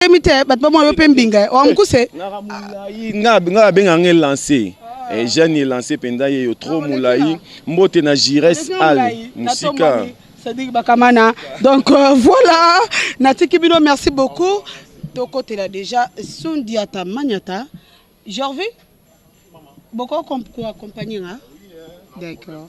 Otelemi te, bato bamona yo mpe mbinga oa mokuse. Nga babenga nga elance eh, Jeanne elance mpenza ye yo trop molai. Mbote na Jires al mosika. Cédric Bakamana. Donc voilà, natiki bino merci beaucoup. Tokotela déjà Sundiata Maniata. Jorvi boko ko accompagner nga? D'accord.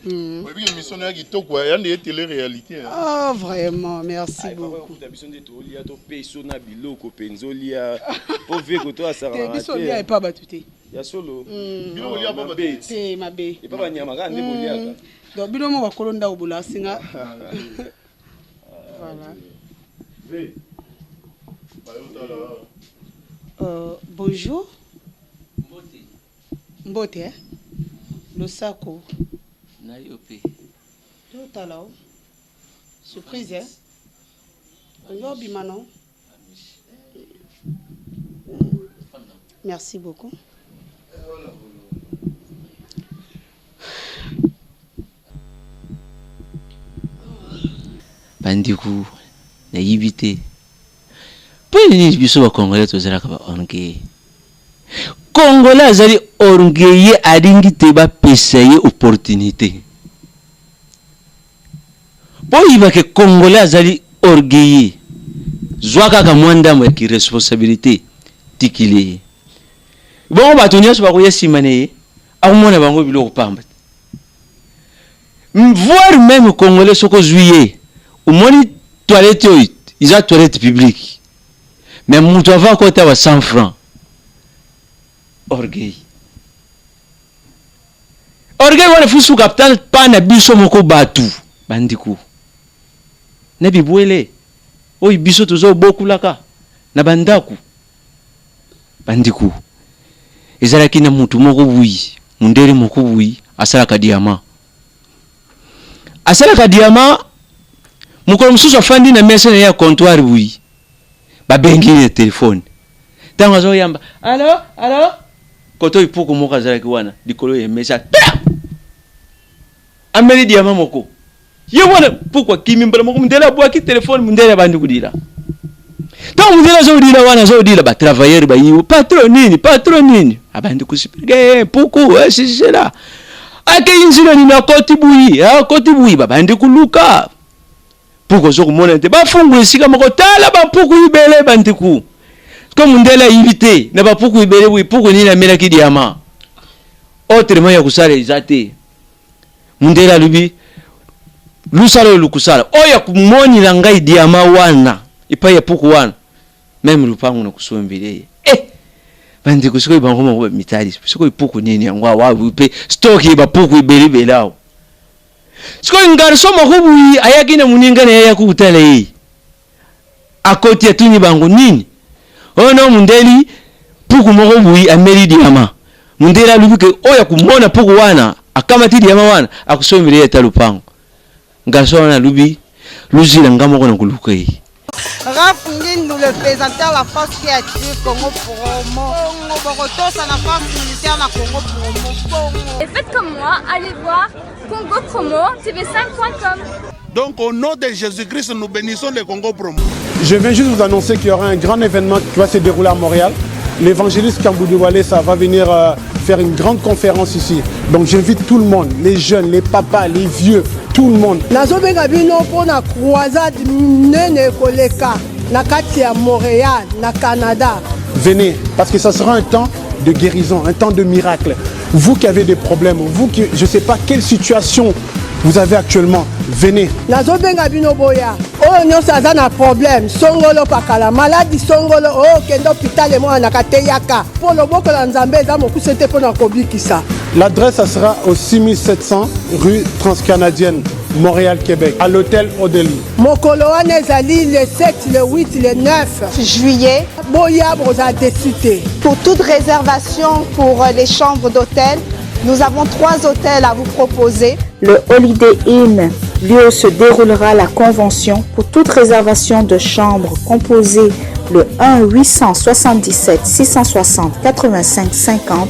Oyebi émission na ya kitoko ya nde télé réalité. Oh vraiment, merci beaucoup. Biso nde tolia topeso na biloko mpenza olia po veko to asaka biso olia epa bato te. Ya solo. Bino olia pa bato te mabe. Epa banyama kaka nde boliaka. Donc bino mo bakolo ndako bolasinga. Voilà. Bonjour. Mbote. Mbote eh? Losako. Na yo pe. Totala o. Surprise eh? Oyo bima non? Merci beaucoup. Bandeko nayibi te mpo nini biso ba congolais tozalaka ba orgueil. Congolais azali orgueilleux, alingi te bapesa ye opportunité. Boyiba ke congolais azali orgueilleux, zwa kaka mwa ndambo ya kiresponsabilité tikili ye, bongo bato nyonso bakoya nsima na ye, akomona bango biloko pamba te. Voire meme congolais soki ozwi ye omoni toilette oyo eza toilette publique mais mutu avant akota wa 100 francs. Orgueil, orgueil wana fusu capital pa na biso moko batu bandeko na bibwele oyo biso tozo bokulaka na bandako. Bandeko, ezalaki na mutu moko buyi, mundele moko buyi asalaka diamant. Asalaka diamant, mokolo mosusu afandi na mesa na ye ya comptoir buyi, babengi ye na telefone. Tango azoyamba, allo, allo, koto ipuku moko azalaki wana likolo ya mesa, ta! Ameli diamant moko. Ye wana puku akimi mbala moko, mundele abwaki telefone, mundele abandi kodila. Tango mundele azodila wana, azodila, ba travailleurs bayiwo, patron nini, patron nini, abandi kosipilika, eh, puku, eh, si, si, cela. Akei nzila nini, akoti buyi, akoti buyi, babandi koluka puku, ozokomona te, bafungola esika moko, tala bapuku ibele bandiku. Ko mundele ayibi te na bapuku ibele buyi, puku nini amelaki diamant. Autrement ya kosala eza te. Mundele alobi, Lusala oyo lukusala, oyo akumonila ngai diama wana epai ya puku wana, meme lupango na kusombele ye. Eh! Bandeko sikoyo bango moko bamitali, sikoyo puku nini yango awa pe stock ye bapuku ebele ebele awa. Sikoyo garçon moko boye ayaki na moninga na ye ayaki kotala ye. Akoti atuni bango nini? Oh non mundeli puku moko boye ameli diama. Mundele alobi ke oyo akomona puku wana akamati diama wana akosombela ye ata lopango. Garçon wana alobi luzila nga moko nakoluka ye. Raph Ngindu le pesanteur la force qui attire Congo promo. Bongo bokotosa na force militaire na Congo promo. Bongo. Et faites comme moi, allez voir Congo Promo TV5.com. Donc au nom de Jésus-Christ, nous bénissons le Congo Promo. Je viens juste vous annoncer qu'il y aura un grand événement qui va se dérouler à Montréal. L'évangéliste Kamboudi Walesa va venir faire une grande conférence ici. Donc j'invite tout le monde, les jeunes, les papas, les vieux, tout le monde. Nazobenga bino mpo na croisade nene koleka na kati ya Montréal, na Canada. Venez, parce que ça sera un temps de guérison, un temps de miracle. Vous qui avez des problèmes, vous qui, je sais pas quelle situation vous avez actuellement, venez. Nazobenga bino boya. Oyo nyonso aza na problème, songolo pakala, maladi songolo, oyo kende hôpital emonanaka te, yaka. Po loboko la Nzambe eza mokuse te pona kobikisa. L'adresse, ça sera au 6700 rue Transcanadienne, Montréal, Québec, à l'hôtel Odélie. Mokolo wana ezali le 7, le 8, le 9 juillet. Boya, bozala déçu te. Pour toute réservation pour les chambres d'hôtel, nous avons 3 hôtels à vous proposer. Le Holiday Inn, lieu où se déroulera la convention. Pour toute réservation de chambre, composez le 1 877 660 85 50.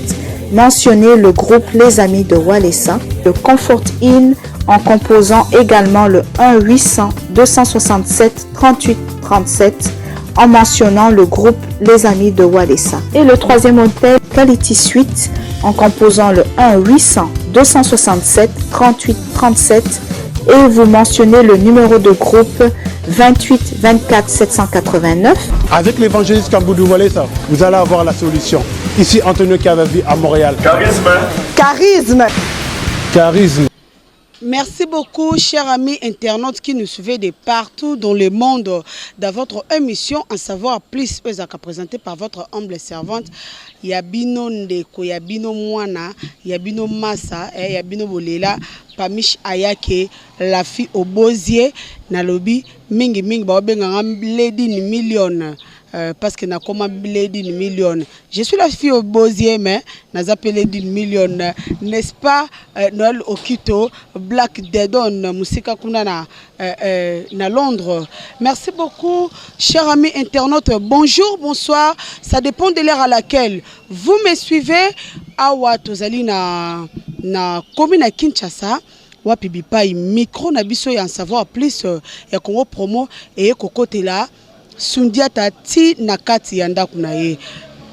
Mentionnez le groupe Les Amis de Walesa. Le Comfort Inn en composant également le 1 800 267 38 37. en mentionnant le groupe Les Amis de Walesa. Et le troisième hôtel, Quality Suite, en composant le 1 800 267 38 37 et vous mentionnez le numéro de groupe 28 24 789. Avec l'évangéliste Kamboudou Walesa, vous allez avoir la solution. Ici Antonio Cavavi à Montréal. Charisme. Charisme. Charisme. Merci beaucoup, chers amis internautes qui nous suivez de partout dans le monde, dans votre émission En savoir plus, présentée par votre humble servante, Yabino Ndeko, Yabino Mwana, Yabino Massa, eh, Yabino Bolela, Pamish Ayake, la fille au Bozier, Nalobi, Mingi Mingi, Baobenganga, Lady Million. Parce que nakoma lady million. Je suis la fille au Bozier, mais naza pe lady million, n'est-ce pas? Noël Okito, Black Dedon, musika kuna na Londres. Merci beaucoup, chers amis internautes. Bonjour, bonsoir. Ça dépend de l'heure à laquelle vous me suivez. Awa tozali na commune à Kinshasa. Wapi bipai micro na biso ya en savoir plus ya Congo promo et kokotela Sundiata ti na kati ya ndako na ye.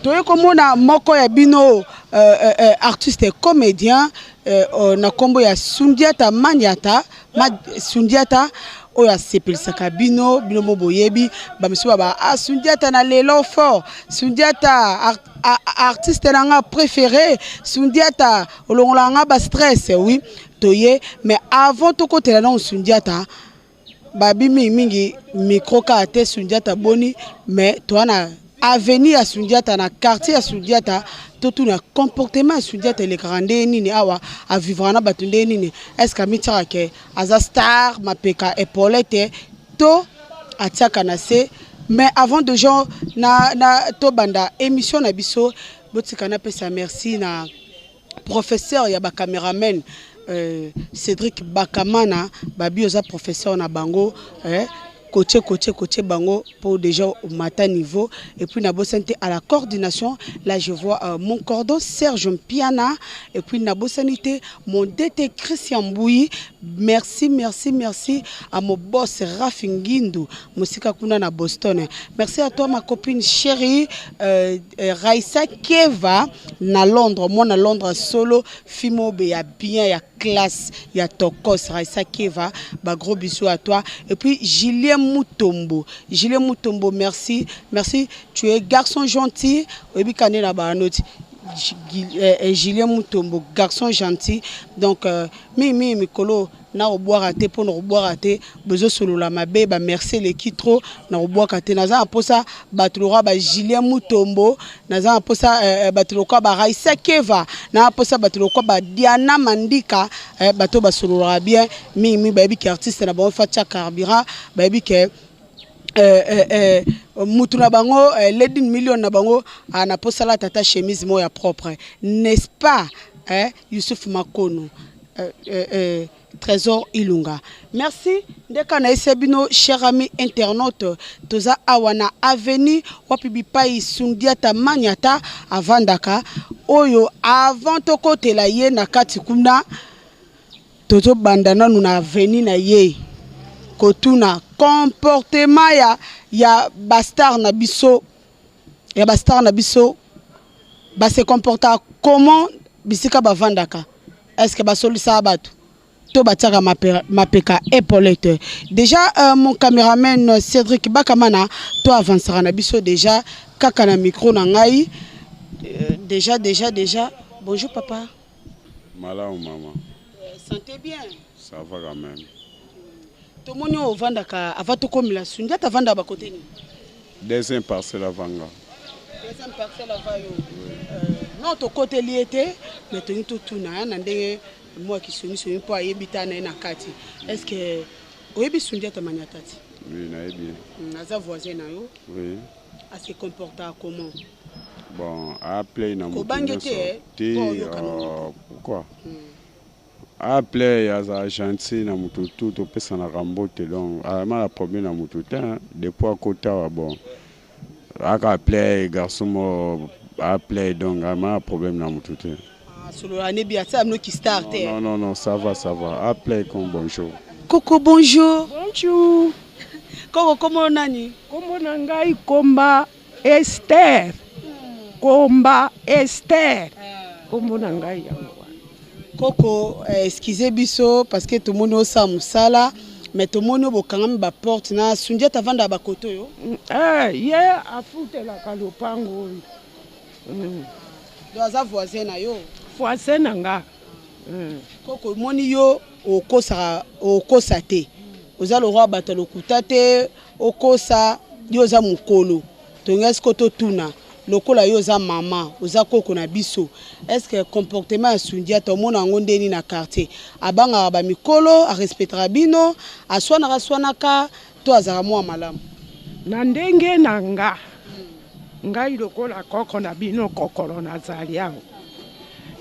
Toye komona moko ya bino artiste comédien na kombo ya Sundiata Maniata, ma, Sundiata oyo asepelisaka bino, bino mo boyebi, ba misusu ba, ah, Sundiata na lelo fort, Sundiata artiste na nga préféré, Sundiata olongola nga ba stress, oui, toye, mais avant tokotela na Sundiata, babi mingi mingi micro ka te Sundiata boni, mais toi na avenue ya Sundiata na quartier ya Sundiata, totuna comportement ya Sundiata elekaka ndenge nini awa, avivra na bato ndenge nini, est-ce que amitiaka ke aza star mapeka épaulette to atiaka na se. Mais avant de gens na tobanda émission na biso, botika na pesa merci na professeur ya ba cameraman, Cédric Bakamana, babi oza professeur na bango, coacher, coacher, coacher bango pour déjà au matin niveau. Et puis na bosante à la coordination, là je vois mon cordon Serge Mpiana, et puis na bosanité mon DT Christian Mbouyi. Merci, merci, merci à mon boss Rafi Ngindu musika kuna na Boston. Merci à toi ma copine chérie, Raissa Keva na Londres, moi na Londres solo fimo be ya bien ya classe ya tokos. Raissa Keva, ba gros bisous à toi. Et puis Julien Mutombo, Julien Mutombo, merci, merci, tu es garçon gentil. Oyebi kane na ba noti Julien Mutombo, garçon gentil. Donc mi mi mikolo na oboire te po na oboire te bezo solola mabe ba merci leki trop na oboire te naza na posa bato lokwa ba Julien Mutombo, naza na posa bato lokwa ba Raissa Keva, na posa bato lokwa ba Diana Mandika, bato ba solola bien mi mi bayebi ki artiste na bango fatia carburant, bayebi ke mutu na bango, lady million na bango, na posa la tata chemise mo ya propre, n'est-ce pas, hein, Youssouf Makono, Trésor Ilunga. Merci ndeka na esebino cher ami internaute, toza awa na avenue wapi bipai Sundiata Maniata avandaka oyo. Avant tokotela ye na kati kuna, tozobanda nanu na avenue na ye kotuna comportement ya ba star na biso, ya ba star na biso ba se comporta comment bisika bavandaka, est-ce que basolisa bato to batiaka mapeka épaulette. Déjà mon caméraman Cédric Bakamana to avancera na biso déjà kaka na micro na ngai. Déjà, déjà, déjà bonjour papa. Malamu mama. Santé bien? Ça va quand même. Tomoni oyo ovandaka avant tokomela Sundiata, avandaka bakote nini? Deuxième parcelle avanga. Deuxième parcelle ava yo. Non, tokoteli ye te, mais tolingi totuna na ndenge mwa kisonisoni mpo ayebi ta na ye na kati. Est ce que oyebi Sundiata Maniata ti? Oui, nayebi. Aza voisin na yo? Oui. Ase comporta comment? Bon, aplay na moto Kobange te, nyonso. eh? Te, Po oyoka na moto. Pourquoi? Aplay aza gentil na moto tu, topesanaka mbote, donc azama na problème na moto te, hein. Depuis akota awa, bon, aka aplay garçon mo aplay, donc azama na problème na moto te. Ah, solola nebi atia noki star te. Non, non, non, ça va, ça va. Aplay comme bonjour. Coco, bonjour. Bonjour. Koko, kombo nani? Kombo na ngai Komba Esther. Komba Esther. Kombo na ngai yango wana. Koko, eh, excusez biso parce que tomoni osala mosala, mais tomoni oyo bokangami ba porte na Sundiata avandaka bakoto oyo. Eh, ye afutelaka lopango oyo. Donc aza voisin na yo? Voisin na nga. Koko, omoni yo okosaka, okosa te, oza lokwa bato ya lokuta te, okosa yo oza mokolo. Tongai siko totuna lokola yo oza mama, oza koko na biso, est ce que comportement ya Sundiata omona yango ndeni na quartier? Abangaka ba mikolo, arespectaka bino, aswanaka swanaka to azalaka mwa malamu? Na ndenge na nga, ngai lokola koko na bino, kokolo nazali awa.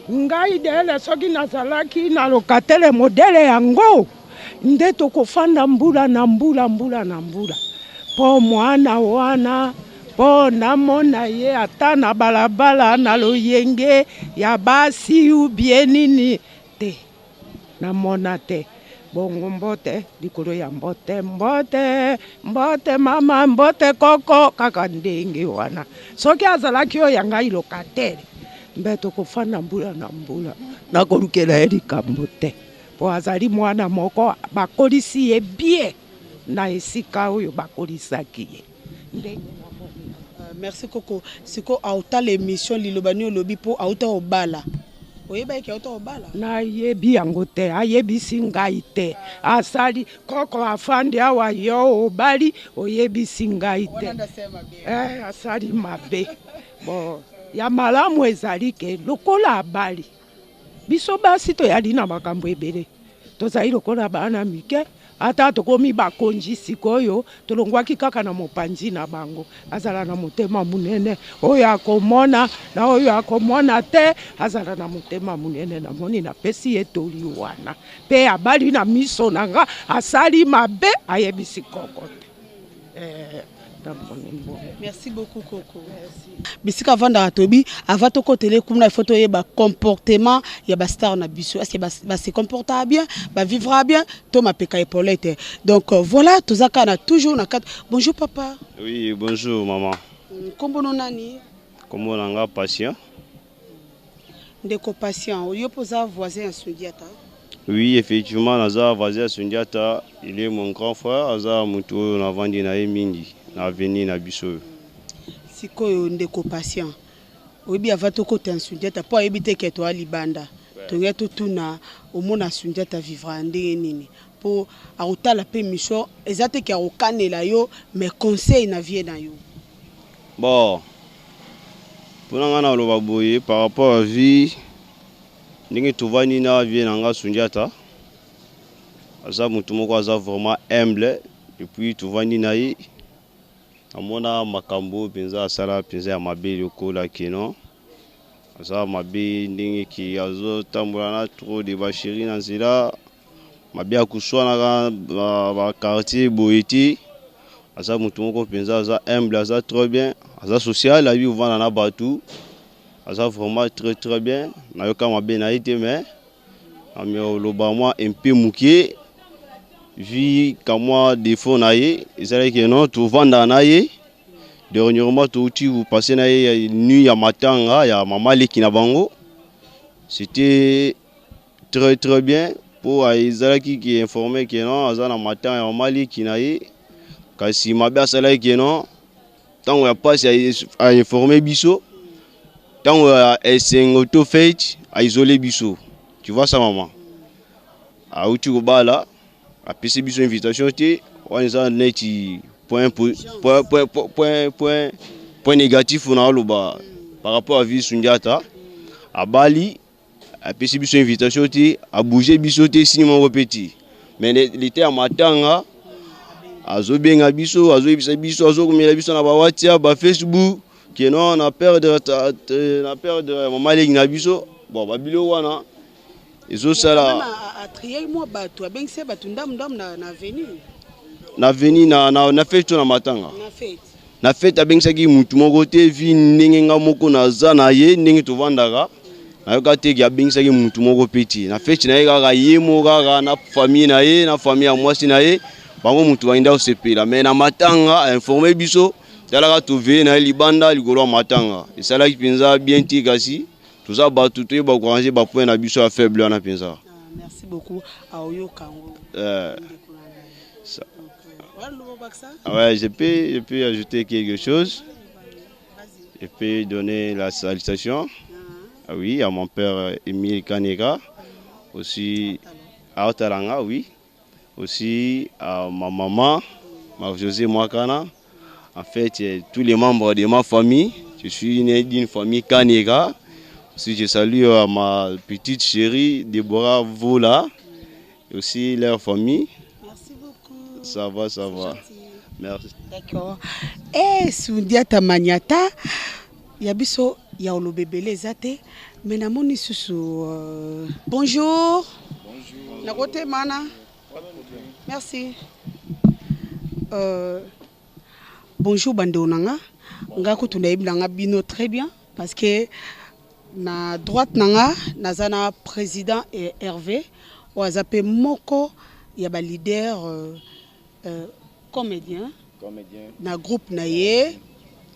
Ngai dele soki nazalaki na locataire modele yango nde tokofanda mbula na mbula, mbula na mbula, mpo mwana wana mpo namona ye ata na balabala na loyenge ya basi ubie nini te, namona te. Bongo mbote likolo ya mbote, mbote mbote mama, mbote koko, kaka ndenge wana. Soki azalaki oyo ya ngai locataire, mbe tokofanda mbula na mbula, nakolukela ye likambo te, mpo azali mwana moko bakolisi ye bien na esika oyo bakolisaki ye. Ndenge namoni. Merci koko. Siko autala émission liloba ni olobi mpo auta obala. Oyebaki auta obala? Nayebi yango te, ayebisi ngai te. Asali koko afandi awa, yo obali, oyebisi ngai te. Asali mabe. Bon, ya malamu ezali ke lokola abali, biso basi toyali na makambo ebele, tozali lokola bana mike, ata tokomi bakonzi sikoyo, tolongwaki kaka na mopanzi na bango. Azala na motema monene, oyo akomona na oyo akomona te, azala na motema monene. Namoni napesi ye toli wana, mpe abali na miso na nga, asali mabe, ayebisi koko te. Merci beaucoup koko. Bisika avandaka toyebi, avant tokotele kuna il faut toyeba comportement ya ba star na biso. Est-ce que ba se comportera bien, ba vivra bien, to mapeka épaulette. Donc voilà, tozaka na toujours na quatre. Bonjour papa. Oui, bonjour maman. Kombo no nani? Kombo na nga Patient. Ndeko Patient, yo poza voisin ya Sundiata? Oui, effectivement, naza voisin ya Sundiata, il est mon grand frère, aza mutu oyo navandi na ye mingi na avenue na biso oyo. Sikoyo ndeko Patient, oyebi avant tokota ya Sundiata po ayebi te ke toa libanda. Tongai totuna omona Sundiata vivra ndenge nini? Po akotala pe mission, eza te ke akokanela yo, mais conseil na vie na yo. Bon, mpona nga naloba boye par rapport à vie ndenge tovandi na vie na nga Sundiata aza motu moko aza vraiment humble, et puis tovandi na ye namona makambo mpenza asala mpenza ya mabe lokola keno aza mabe ndenge ki azotambola na trop de ba chéri na nzela mabe akuswanaka ba quartier boye te. Aza motu moko mpenza aza humble, aza très bien, aza social, ayebi kovanda na bato, aza vraiment très très bien. Nayoka mabe na ye te, mais oloba mwa un peu moke vi kamwa défaut na ye ezalaki ke non tovandaka na ye. Dernièrement touti kopase na ye nuit ya matanga ya mama leki na bango, c'était très très bien po ezalaki ki informe ke non aza na matanga ya mama leki na ye, kasi mabe asalaki ke non ntango ya mpasi ainforme biso, ntango ya esengo to fete aisole biso. Tu vois ça maman, auti kobala apesi biso invitation te, wana eza neti point point point point point point négatif na aloba par rapport à vie Sundiata. Abali apesi biso invitation te, abouge biso te, sini moko pe te, mais lete ya matanga azobenga biso, azoyebisa biso, azokomela biso na ba WhatsApp, ba Facebook ke non na perdre na perdre mama leki na biso. Bon, babilo wana ezosala atrier mwa bato, abengisi bato ndamu ndamu na avenue, na avenue na fete to na matanga, na fete, na fete abengisaki mutu moko te. Vi ndenge nga moko naza na ye, ndenge tovandaka, nayoka te ke abengisaki mutu moko pe te na fete na ye, kaka ye moko, kaka na famille na ye, na famille ya mwasi na ye. Bango mutu balinda kosepela mais na matanga a informer biso talaka toveye na ye libanda likolo ya matanga esalaki mpenza bien te kasi toza bato toyeba koarrange bapoint na biso ya faible wana mpenza. Ah, merci beaucoup aoyoka yango. Euh, ouais, je peux ajouter quelque chose. Je peux donner la salutation. Ah oui, à mon père Emile Kaneka, aussi à Otalanga, oui, aussi à ma maman, Marie-Josée Mwakana. En fait, tous les membres de ma famille. Je suis né d'une famille Kaneka. Aussi, je salue ma petite chérie Déborah Vola et aussi leur famille. Merci beaucoup. Ça va, ça va. Merci. D'accord. Eh, Sundiata Maniata, ya biso ya oloba ebele eza te mais namoni susu euh, bonjour. Bonjour. Nakotemana. Merci. Euh, bonjour bandeko na nga nga kutu nayebi na nga bino très bien parce que na droite na nga naza na président Hervé oyo aza mpe moko ya ba leader euh, euh, comédien, comédien na groupe na ye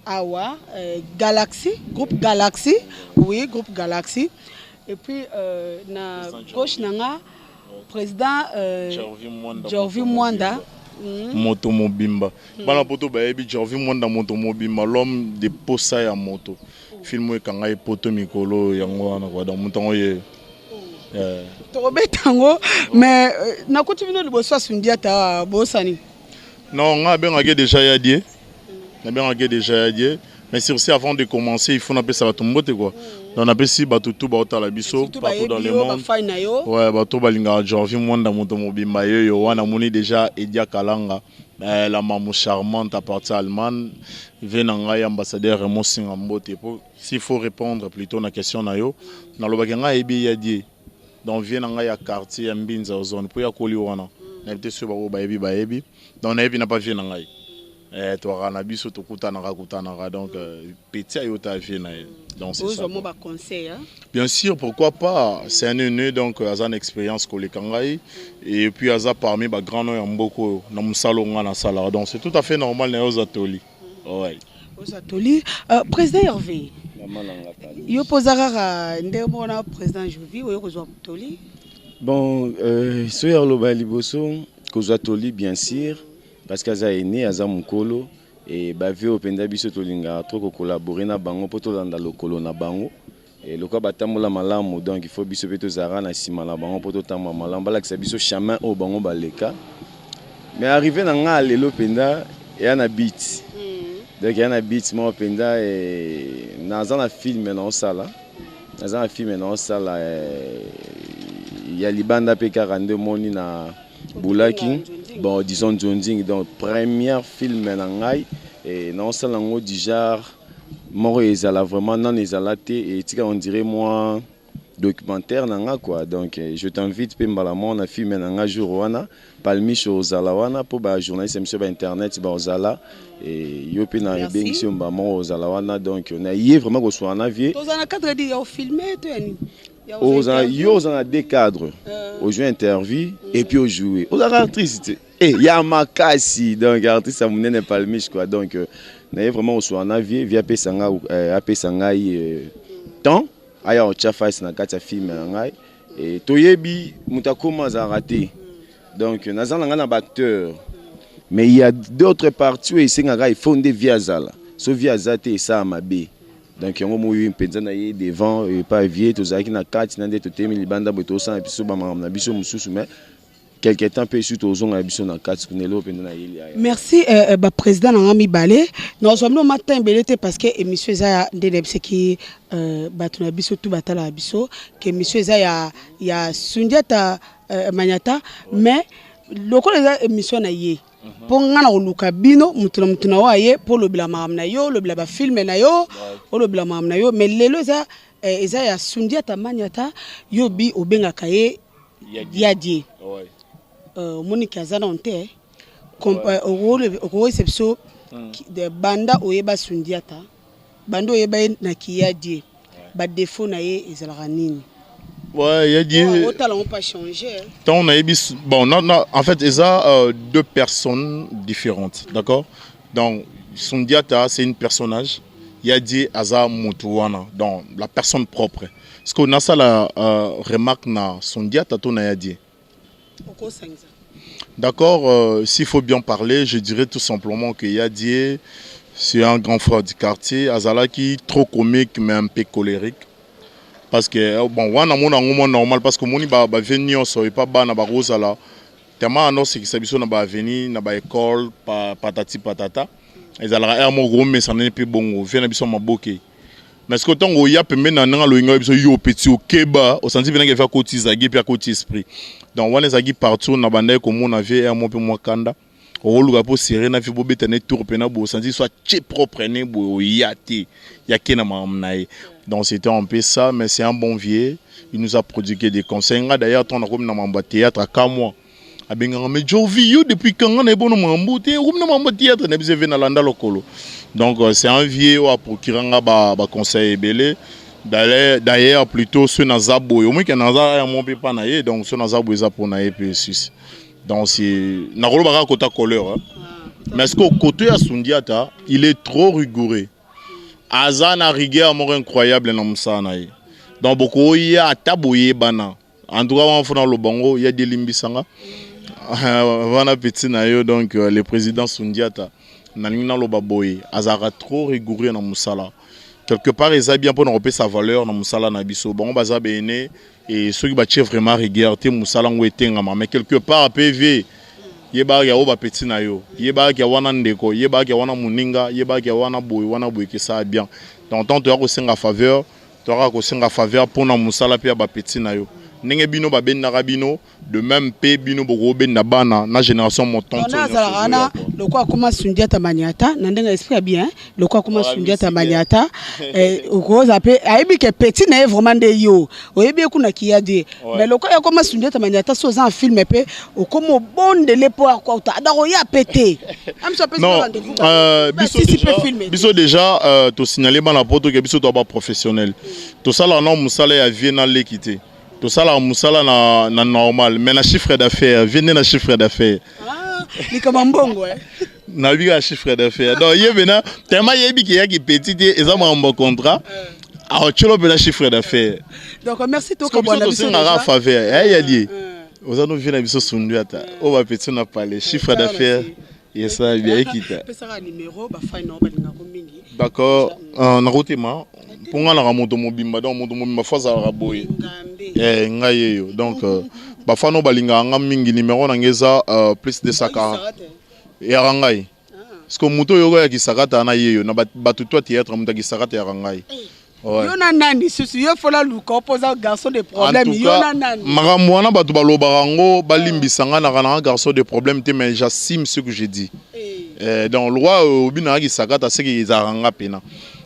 awa euh, Galaxy, groupe Galaxy, oui, groupe Galaxy. Et puis euh, na gauche na nga président euh, Jorvi Mwanda. Mm. Moto mobimba. Mm. Bana poto bayebi Jorvi Mwanda moto mobimba, l'homme de posa ya moto. Film oyo ekanga ye poto mikolo yango wana quoi. Donc moto yango ye. Yeah. Tokobeta yango mais euh, nakuti bino liboso ya Sundiata bosani. Non, nga abengaki déjà ya die. Nabengaki déjà ya die. Mais sur ce, avant de commencer, il faut napesa bato mbote quoi. Donc napesi bato tout baotala biso partout dans le monde. Ouais, bato balingaka Jorvi Mwanda moto mobimba yeyo wana moni déjà Edia Kalanga, eh, la maman charmante à partir Allemagne, ve na ngai ambassadeur Raymond Singa mbote po s'il faut répondre plutôt na question na yo, nalobaki ngai yebi ya die. Donc vie na ngai ya quartier ya Mbinza zone po ya koli wana. Na te soki baoyo bayebi bayebi. Donc nayebi na pas vie na ngai. Eh, toaka na biso tokutanaka kutanaka donc euh, petit ayo ta vie na ye. Donc c'est ça. Ba conseil hein? Bien sûr, pourquoi pas. C'est un aîné donc aza na expérience koleka ngai et puis aza parmi ba grands noms ya mboko na musalo nga na sala. Donc c'est tout à fait normal na yo oza toli. Ouais. Oza toli. Euh, président Hervé. Yo poza kaka ndenge moko na président Jovi oyo kozwa toli. Bon, euh, soki aloba liboso kozwa toli bien sûr parce que aza aîné aza mokolo e bavie oyo mpenza biso tolingaka trop kocollabore na bango mpo tolanda lokolo na bango e lokola batambola malamu donc il faut biso mpe tozalaka na nsima na bango mpo totambola malamu balakisa biso chemin oyo bango baleka mais arrivé na ngai lelo mpenza eya na beat donc eya na beat moko mpenza e, naza na film naosala naza na film naosala e, ya libanda mpe kaka nde omoni na Boulaki bon disons nzonzing donc première film na ngai e naosala yango du genre moko ezala vraiment nano ezala te etika on dirait moi documentaire na nga quoi donc je t'invite mpe mbala moko na film na nga jour wana palmiche ozala wana mpo ba journaliste ya biso ba internet baozala e yo mpe na ebengisi yo mbala moko ozala wana donc na ye vraiment koswana na vie tozala na cadre ya ofilme to ya nini Oza yo oza na deux cadres. Euh. Ojoue interview mm. et puis ojoue. Oza artiste. Eh ya makasi donc artiste ya munene palmiche quoi donc euh, na ye vraiment oswa na vie vie apesa nga euh, apesa ngai euh, temps aya otya face na kati ya film na ngai et toyebi moto akoma azalaka te donc naza na ngai na baacteur mais il y a d'autres parties oyo esengaka il faut nde vie azala so vie aza te esala mabe Donc yango moyi mpenza na ye devant epa vie tozalaki na kati na nde totemi libanda boye tozosala biso bamakambo na biso mosusu mais quelque temps mpe esu tozonga na biso na kati kuna eloko mpenza na yeli aya. Merci euh, euh, ba président na nga mibale nazwa bino matin ebele te parce que émission eza ya nde nayebisaki euh, bato na biso tu batalaka biso ke émission eza ya, ya Sundiata euh, Manyata mais lokola eza émission na ye mpo nga na koluka bino moto na moto na oyo aye mpo olobela makambo na yo olobela bafilme na yo olobela makambo na yo mais lelo eza eh, eza ya Sundiata Manyata yo bi obengaka ye Yadie euh, omoniki aza nano te euh, okoyebisa biso hmm. banda oyeba Sundiata banda oyeba ye na kiyadie badefo na ye ezalaka nini? Ouais, ya die. Otala on pas changer. Tant nayebi bon non non en fait eza euh, deux personnes différentes, d'accord? Donc Sundiata c'est une personnage, Yadie aza mutu wana, donc la personne propre. Ce que nasala euh, remarque na Sundiata to na Yadie. Okosangisa. D'accord, euh, s'il faut bien parler, je dirais tout simplement que Yadie c'est un grand frère du quartier, azalaki trop comique mais un peu colérique. Parce que euh, bon wana mona yango mwa normal parce que omoni ba ba vie nyonso epa bana bakozala tellement anosekisa biso na ba avenue na ba école pa, patati patata ezalaka heure moko komesana mpe bongo vie na biso maboke mais sikoyo ntango oya pembeni na ndenge aloyinga biso yo petit okeba osanti mpe ndenge akoti zagi mpe akoti esprit donc wana ezalaki partout na bandaki komona vie heure moko mpe mwa kanda okoluka mpo serre na vie bobeta ne tour mpena boye osanti so atie propre ne boye oya te ya ke na makambo na ye donc c'était un peu ça mais c'est un bon vieux il nous a produit des conseils nga d'ailleurs ntango nakomi na mambo ya théâtre akamwa abengaka mais Jovi yo depuis quand nga nayebi ono mambo te okomi na mambo ya théâtre na biso eve nalanda lokolo donc euh, c'est un vieux oyo aprocura nga baconseil ebele d'ailleurs plutôt soki naza boye omoki naza ya mo mpe mpa na ye donc soki naza boye eza mpo na ye mpe susi Donc c'est nakoloba kaka kota couleur hein. Mais ce que côté ya Sundiata, il est trop rigoureux. Aza na rigueur moko incroyable na mosala na ye. Donc bokoya ata boyebana. En tout cas wana fona lobango ya delimbisanga. Wana petit na yo donc euh, le président Sundiata nalingi naloba boye azalaka trop rigoureux na mosala quelque part eza bien mpona kopesa valeur na mosala na biso bango baza bene Et soki batie vraiment rigueur te mosala yango etengama mais quelque part PV yebaka ya oyo bapeti na yo yebaka ya wana ndeko yebaka ya wana moninga yebaka ya wana boye wana boye kesala bien donc ntango toya kosenga faveur toyaka kosenga faveur mpona mosala mpe ya bapeti na yo ndenge bino babendaka bino De même pe bino bokobenda bana na génération montante. Wana azalaka wana lokola akoma Sundiata Maniata na ndenge esprit ya bien lokola akoma Sundiata Maniata eh, okoza pe ayebi ke petit na ye vraiment nde yo oyebi ye kuna kiyadi mais lokola akoma Sundiata Maniata so oza en film pe okoma obondele po akota adako oya pe te non euh, biso déjà, biso déjà euh, tosignale bana poto ke biso toa ba professionnel tosalaka na mosala ya vie na leki te tosalaka mosala na, na normal mais na chiffre d'affaires vie nde na chiffre d'affaires ah, likama mbongo eh? nayebi kaka chiffre d'affaires donc ye mpena tellement yebi ke yaki petit te eza makambo ya contrat aotyolo mpena chiffre d'affaires donc merci tokabwana biso tosengaka faveur eyali eh, oza no vie na biso sundu ata oyo bapeti na pale chiffre d'affaires yesa bien ekita pesaka numéro bafai na balingako mingi d'accord euh, nakotema mpo ngai naka moto mobimba donc moto mobimba fo azalaka boye eh, ngai yeyo donc euh, bafano oyo balingaka nga mingi numéro na ngai eza euh, plus 240 eyaka ngai ah. parce que moto oyo oyo ya kisakata na yeyo na bato to ya théâtre moto ya kisakata eyaka ngai eh. Ouais. Yo na nani susu yo fola luka opoza garçon de problème yo na nani makambo wana bato balobaka yango balimbisa nga naka nanga garçon de problème te mais j'assume ce que j'ai dit eh. Eh, donc loi euh, obinaka kisakata seke ezalaka nga pena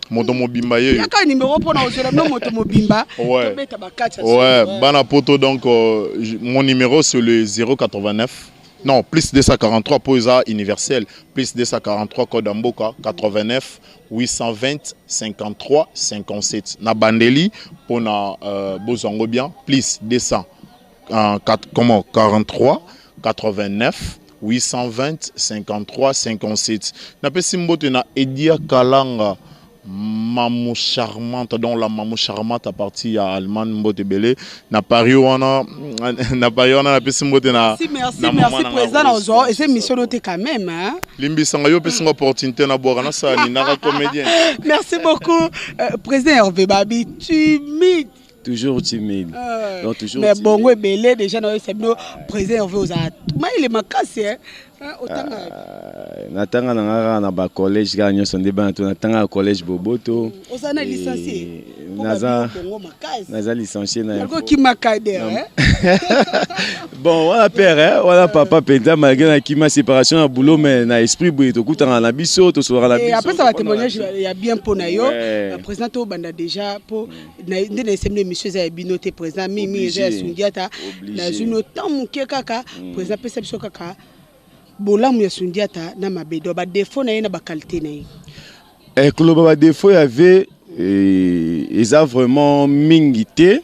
moto mobimba ye yaka numéro mpona ozwela bino moto mobimba tobeta bakati ouais bana poto donc euh, mon numéro c'est le 089 Non, plus 243 pour eza universel, plus 243 code mboka 89 820 53 57. Na bandeli pona euh, bozwango bien plus 200 euh, 4, comment 43 89 820 53 57. Napesi mbote na Edia Kalanga Mamu charmante donc la mamu charmante à partir ya Allemagne mbote ebele na Paris wana na Paris wana napesi mbote na merci merci na merci président na ozwa eza émission no te quand même hein limbisanga yo opesi nga opportunité na bwaka nasala nini naka comédien merci beaucoup euh, président Hervé Babi timide toujours timide euh, donc toujours mais bongo ebele déjà na oyebisa bino président Hervé ozala mayele makasi hein otanga euh, natanga na nga kaka na bacollège kaka nyonso nde bana to natanga na collège boboto mm, oza na licencié naza naza licencié na okima kader bon wana père eh, wana papa mpenza malgré nakima séparation ya boulot mais na esprit boye tokutana na biso tosolaka na biso apesa batémoignage ya bien mpo na yo président tobanda déjà mpo nde na esembi émission eza ya bino te président mingi mingi eza ya sundiata nazwi no temps moke kaka mm. président apesa biso kaka bolamu ya sundiata na mabe do badefo na ye na bakalite na ye eh, koloba badefo ya ve eh, eza vraiment mingi te.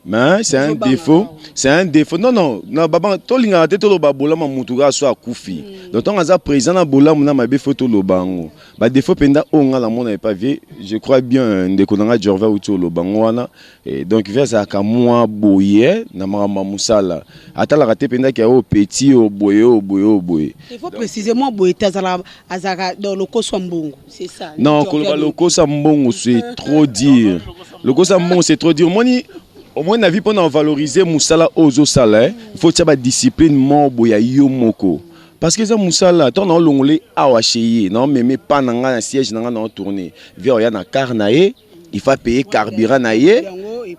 Mais c'est un défaut, c'est un défaut. Non, non, na baba tolingaka te toloba bolamu ya mutu kaka so akufi. Donc ntango aza président na bolamu na mabe faut toloba yango. Ba défaut mpenza oyo nga namona epa vie, je crois bien ndeko na nga Jorva auti oloba yango wana. Et donc vie azalaka mwa boye na makambo ya mosala. Atalaka te mpenza ke oyo petit oyo boye oyo boye oyo boye. Il faut préciser mwa boye te azalaka azalaka dans lokoso ya mbongo. C'est ça. Non, koloba lokoso ya mbongo c'est trop dire. Lokoso ya mbongo c'est trop dire. Omoni omoni na vie mpona valoriser mosala oyo ozosala, il faut tia ba discipline moko boye ya yo moko. Parce que eza mosala, ntango naolongola ye awa chez ye, naomeme pa na ngai na siège na ngai naotourne. Vie oya na car na ye, il faut payer carburant na ye,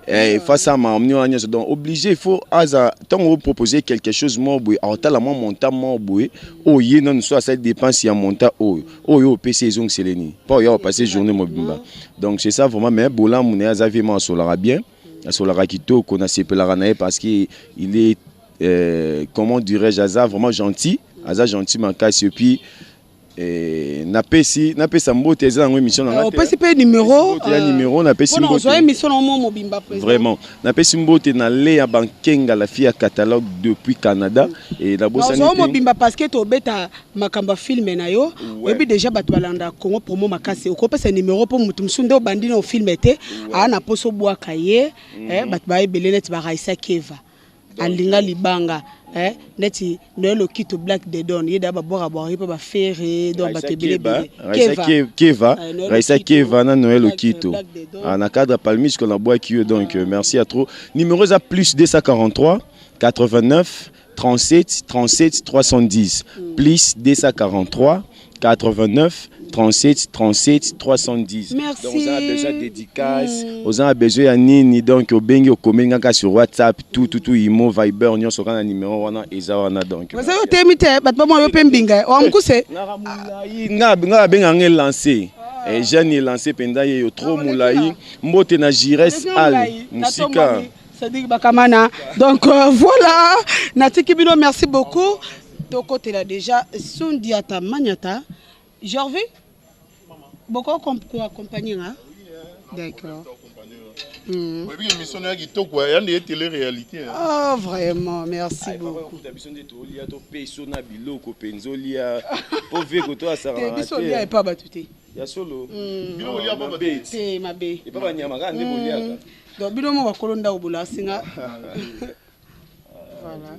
il faut asala makambo wana nyonso. Donc obligé il faut aza ntango oproposer quelque chose moko boye, aotala mwa montant moko boye oyo ye nanu so asali dépense ya montant oyo oyo opesi ezongiseleni mpo oya opase journée mobimba. Donc c'est ça vraiment. Mais bolamu na ye aza vraiment asolaka bien, asolaka kitoko, nasepelaka na ye parce que il est comment dirais-je, aza vraiment gentil, aza gentil makasi. Et puis napesi napesa mbote, eza yango émission na nga te. Opesi mpe numéro. Ya numéro napesi mpona mbote. Ozwa émission na mo mobimba, président. Vraiment napesi mbote na Lea Bankenga, la fille ya catalogue depuis Canada, et nabosani ozwa te. Mobimba parce que tobeta makambo ya film na yo. Oyebi déjà bato balanda Congo Promo makasi. Okopesa numéro mpo motu mosusu nde obandi na ofilme te, aa na mposo obwaka ye. Bato bayebele neti baraisa Keva alinga libanga, neti Noel Okito, Black Dedon, ye da babwaka bwaka ye mpe bafere. Donc bato ebele ebele. Raisa Keva, Noël Raisa Okito, Keva na Noël Okito. Black Dedon. Ah, na cadre Palmis qu'on abwaki yo. Donc merci à trop. Numéro eza plus 243 89 37 37 310, plus 243 89 37 37 310. Merci. Donc oza na besoin ya dédicace, oza na besoin ya nini, donc obengi, okomeli nga kaka sur WhatsApp, tout tout tout, imo, Viber, nyonso kaka na numéro wana eza wana. Donc oza yo teyemi te, bato bamwa yo mpe mbinga oya mokuse. Nga nga babenga nga lancé. Jeune lancé mpenza ye yo trop molai. Mbote na Gires al mosika. Cédric Bakamana. Donc voilà, natiki bino, merci beaucoup. Tokotela déjà Sundiata Maniata. Jorvi boko accompagner hein? D'accord. Oyebi émission na ya kitoko ya nde ye télé réalité. Oh vraiment, merci beaucoup. Okuta biso nde tolia, topeso na biloko mpenza olia po veko to Te, biso olia asakaka epa bato te. Ya solo. Bino bolia pa bato? Mabe. Te, mabe. Epa banyama kaka nde boliaka. Donc bino mo bakolo ndako bola singa. Voilà.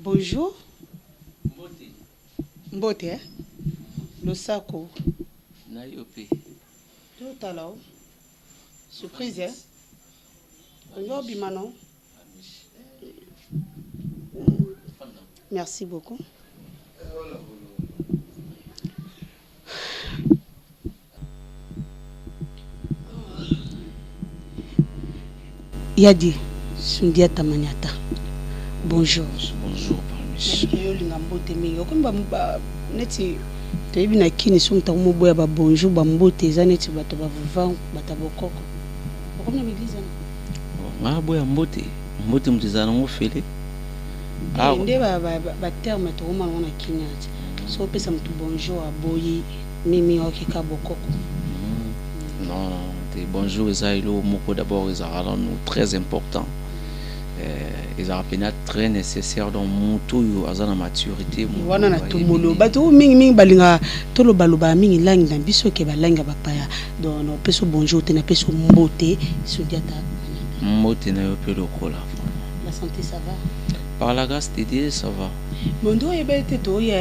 Bonjour. Mbote, eh? Losako. Na yo mpe. Totala o. Surprise, eh? Olingi obima non? Merci beaucoup. Yadi Sundiata Maniata. Bonjour. Bonjour, Palmis. Yo olinga mbote mingi. Okomi neti toyebi na kini so moto akomoboya ba bonjour, bambote eza neti bato bavuva, bato ya bokoko. Okomi na baeglise wana? Nga boya mbote, mbote moto ezala nango fele. Ah, nde baterme tokoma nango na kini ati so opesa moto bonjour aboyi mimi okeka bokoko. Non, non te, bonjour eza eloko moko d'abord ezalaka nanu très important, ezalaka mpena très nécessaire. Donc moto oyo aza na maturité, moto wana na oyo ayebi tomolo bato oyo mingimingi balingaka tolobaloba mingi langi na biso ke balangi ya bapaya. Donc na opesa bonjour te, napesa mbote, Sundiata. Mbote na yo mpe lokola, vraiment. La santé, ça va? Par la grâce de Dieu, ça va. Bon, nde oyeba ete toya,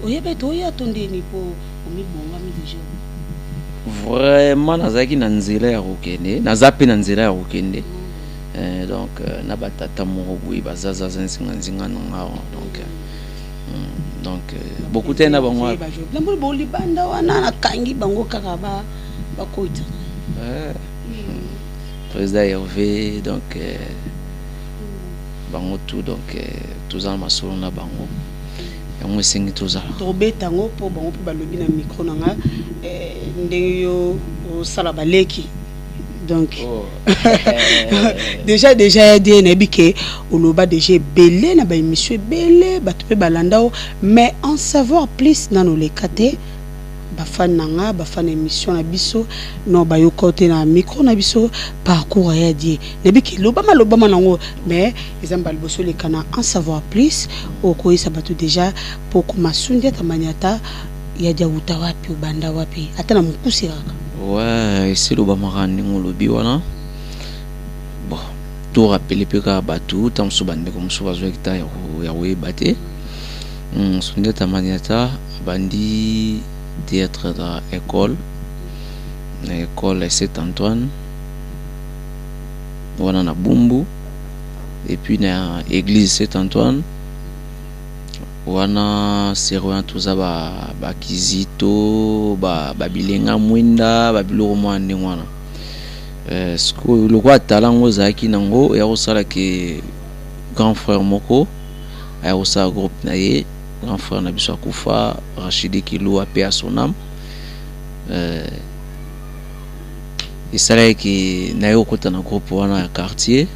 oyeba ete oya to ndeni mpo omibongami déjà? Vraiment nazalaki na nzela ya kokende, naza mpe na nzela ya kokende. Donc na batata moko boye bazazaza nzinganzinga na nga awa. Donc bokutani na bango wapi? Namoni bolibanda wana, nakangi bango kaka bakota. Président Hervé, donc bango tout. Donc toza na masolo na bango, yango esengi tozala. Tobeta yango mpo bango mpe balobi na micro na nga, ndenge yo osala baleki. Donc déjà ya die nayebi ke oloba déjà ebele na baémission ebele, bato mpe balanda o. Mais en savoir plus nano oleka te. Ba fan na nga, ba fan ya emission na biso, non bayoka yo te na micro na biso parcours ya die. Nayebi ke lobama lobama nango mais eza mbala liboso oleka na en savoir plus, okoyesa bato dejà po okoma Sundiata Maniata ya dia wuta wapi, obanda wapi, ata na mokuse kaka. Ouais, esi elobamaka ndenge olobi wana. Bon, to rappeler mpe kaka bato, ntango mosusu bandeko mosusu bazwaki temps ya koyeba te. Sundiata Maniata abandi théâtre na école, na école Saint Antoine wana na Bumbu, et puis na église Saint Antoine wana sero wana toza ba Kizito, ba bilenga mwinda, ba biloko mwa ndenge wana. Sikoyo lokola talent yango ezalaki nango ya kosala ke grand frère moko aya kosala groupe na ye, grand frère na biso akufa, Rachidi Kilua, paix à son âme. Esalaki ke naye kokota na groupe wana ya quartier.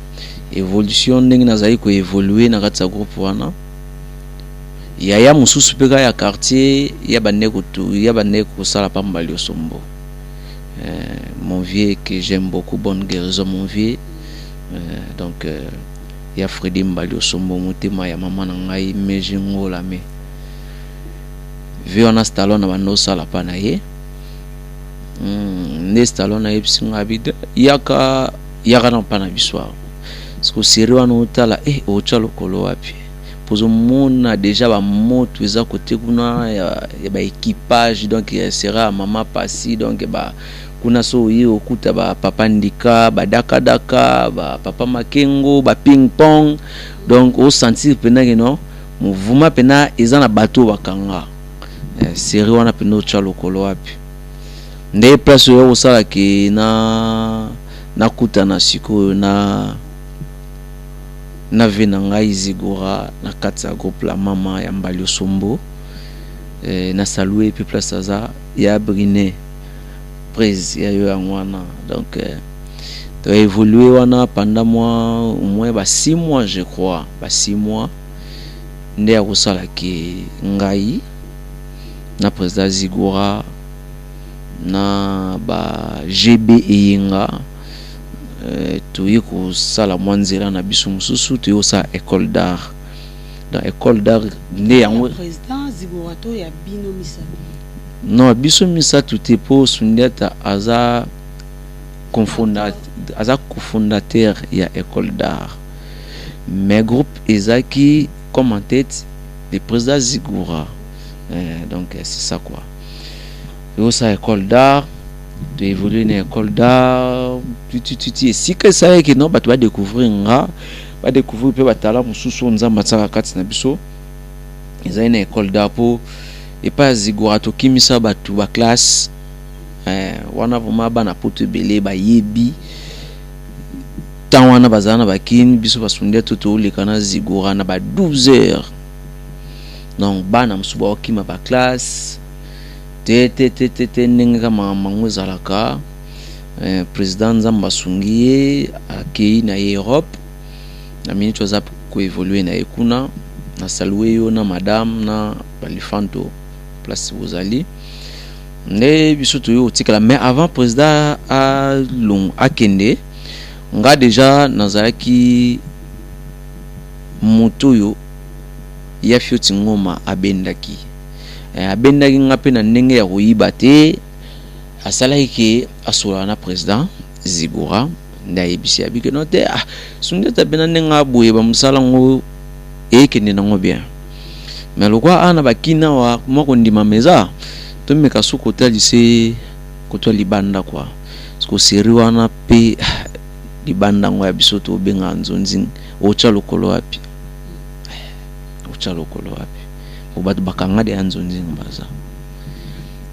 Évolution ndenge nazali koévolue na kati ya groupe wana, yaya mosusu mpe kaka ya quartier ya bande kotu, ya bande kosala pamba liosombo. Mon vieux que j'aime beaucoup, bonne guérison mon vieux. Donc ya Freddy Mbali Osombo, motema ya mama na ngai Meji Ngola me vieux wana Stallone na bando osala pa na ye. Nde Stallone ayebisi ngai abi yaka, yaka na pa na biso awa. Parce que série wana otala, otya lokolo wapi? Pozomona déjà ba moto eza kote kuna ya ba équipage, donc ya sera ya mama pasi, donc ba kuna so oye okuta ba papa ndika, ba dakadaka, ba papa makengo, ba ping pong, donc o sentir pena ke non mouvement pena eza na bato bakanga. Série wana pena otya lokolo wapi? Nde place oyo kosala ke na nakutana sikoyo na na ve na ngai Zigora na kati ya groupe la mama ya Mbali Osombo. Na salue pe place aza ya Brine prise ya yo yango wana. Donc to évolué wana pendant moi au moins ba 6 mois je crois, ba 6 mois nde ya kosala ke ngai na président Zigora na ba GB Eyenga, toye kosala mwa nzela na biso mosusu, toye kosala école d'art. Donc école d'art nde yango président Zigora to ya bino misato? Non, biso misato te, po Sundiata aza cofondateur ya école d'art, mais groupe ezaki comme en tête le président Zigora. Donc c'est ça quoi. Ça école d'art, de évoluer na école d'art tutututi esika esalaki non bato badécouvrir nga, badécouvrir mpe batala mosusu oyo Nzambe atiaka kati na biso. Ezali na école d'art mpo epai ya Zigora tokimisa bato baclasse wana vraiment bana poto ebele bayebi ntan wana bazala na bakini biso basundia to toleka na Zigora na ba 12 heures. Donc bana mosusu baokima baclasse te te te te te, ndenge kaka makambo yango ezalaka. Président Nzambe asungi ye, akei na ye Europe, na minute aza koévolue na ye kuna. Na salue yo na madame na balifanto place bozali. Nde biso toyei kotikala, mais avant président along akende, nga déjà nazalaki moto oyo ya Fioti Ngoma abendaki. Abendaki nga mpe na ndenge ya koyiba te, asalaki ke asolaka na président Zigora, nde ayebisi abike no te, ah, Sundiata mpe na ndenge aboye bamosala yango ekende nango bien, mais lokwa awa na bakina awa mwa kondimama eza tomeka so kotalise kotwa libanda quoi. Parce que série wana mpe libanda yango ya biso tobengaka nzonzi, otya lokolo wapi? Otya lokolo wapi? Po bato bakanga de ya nzonzinga baza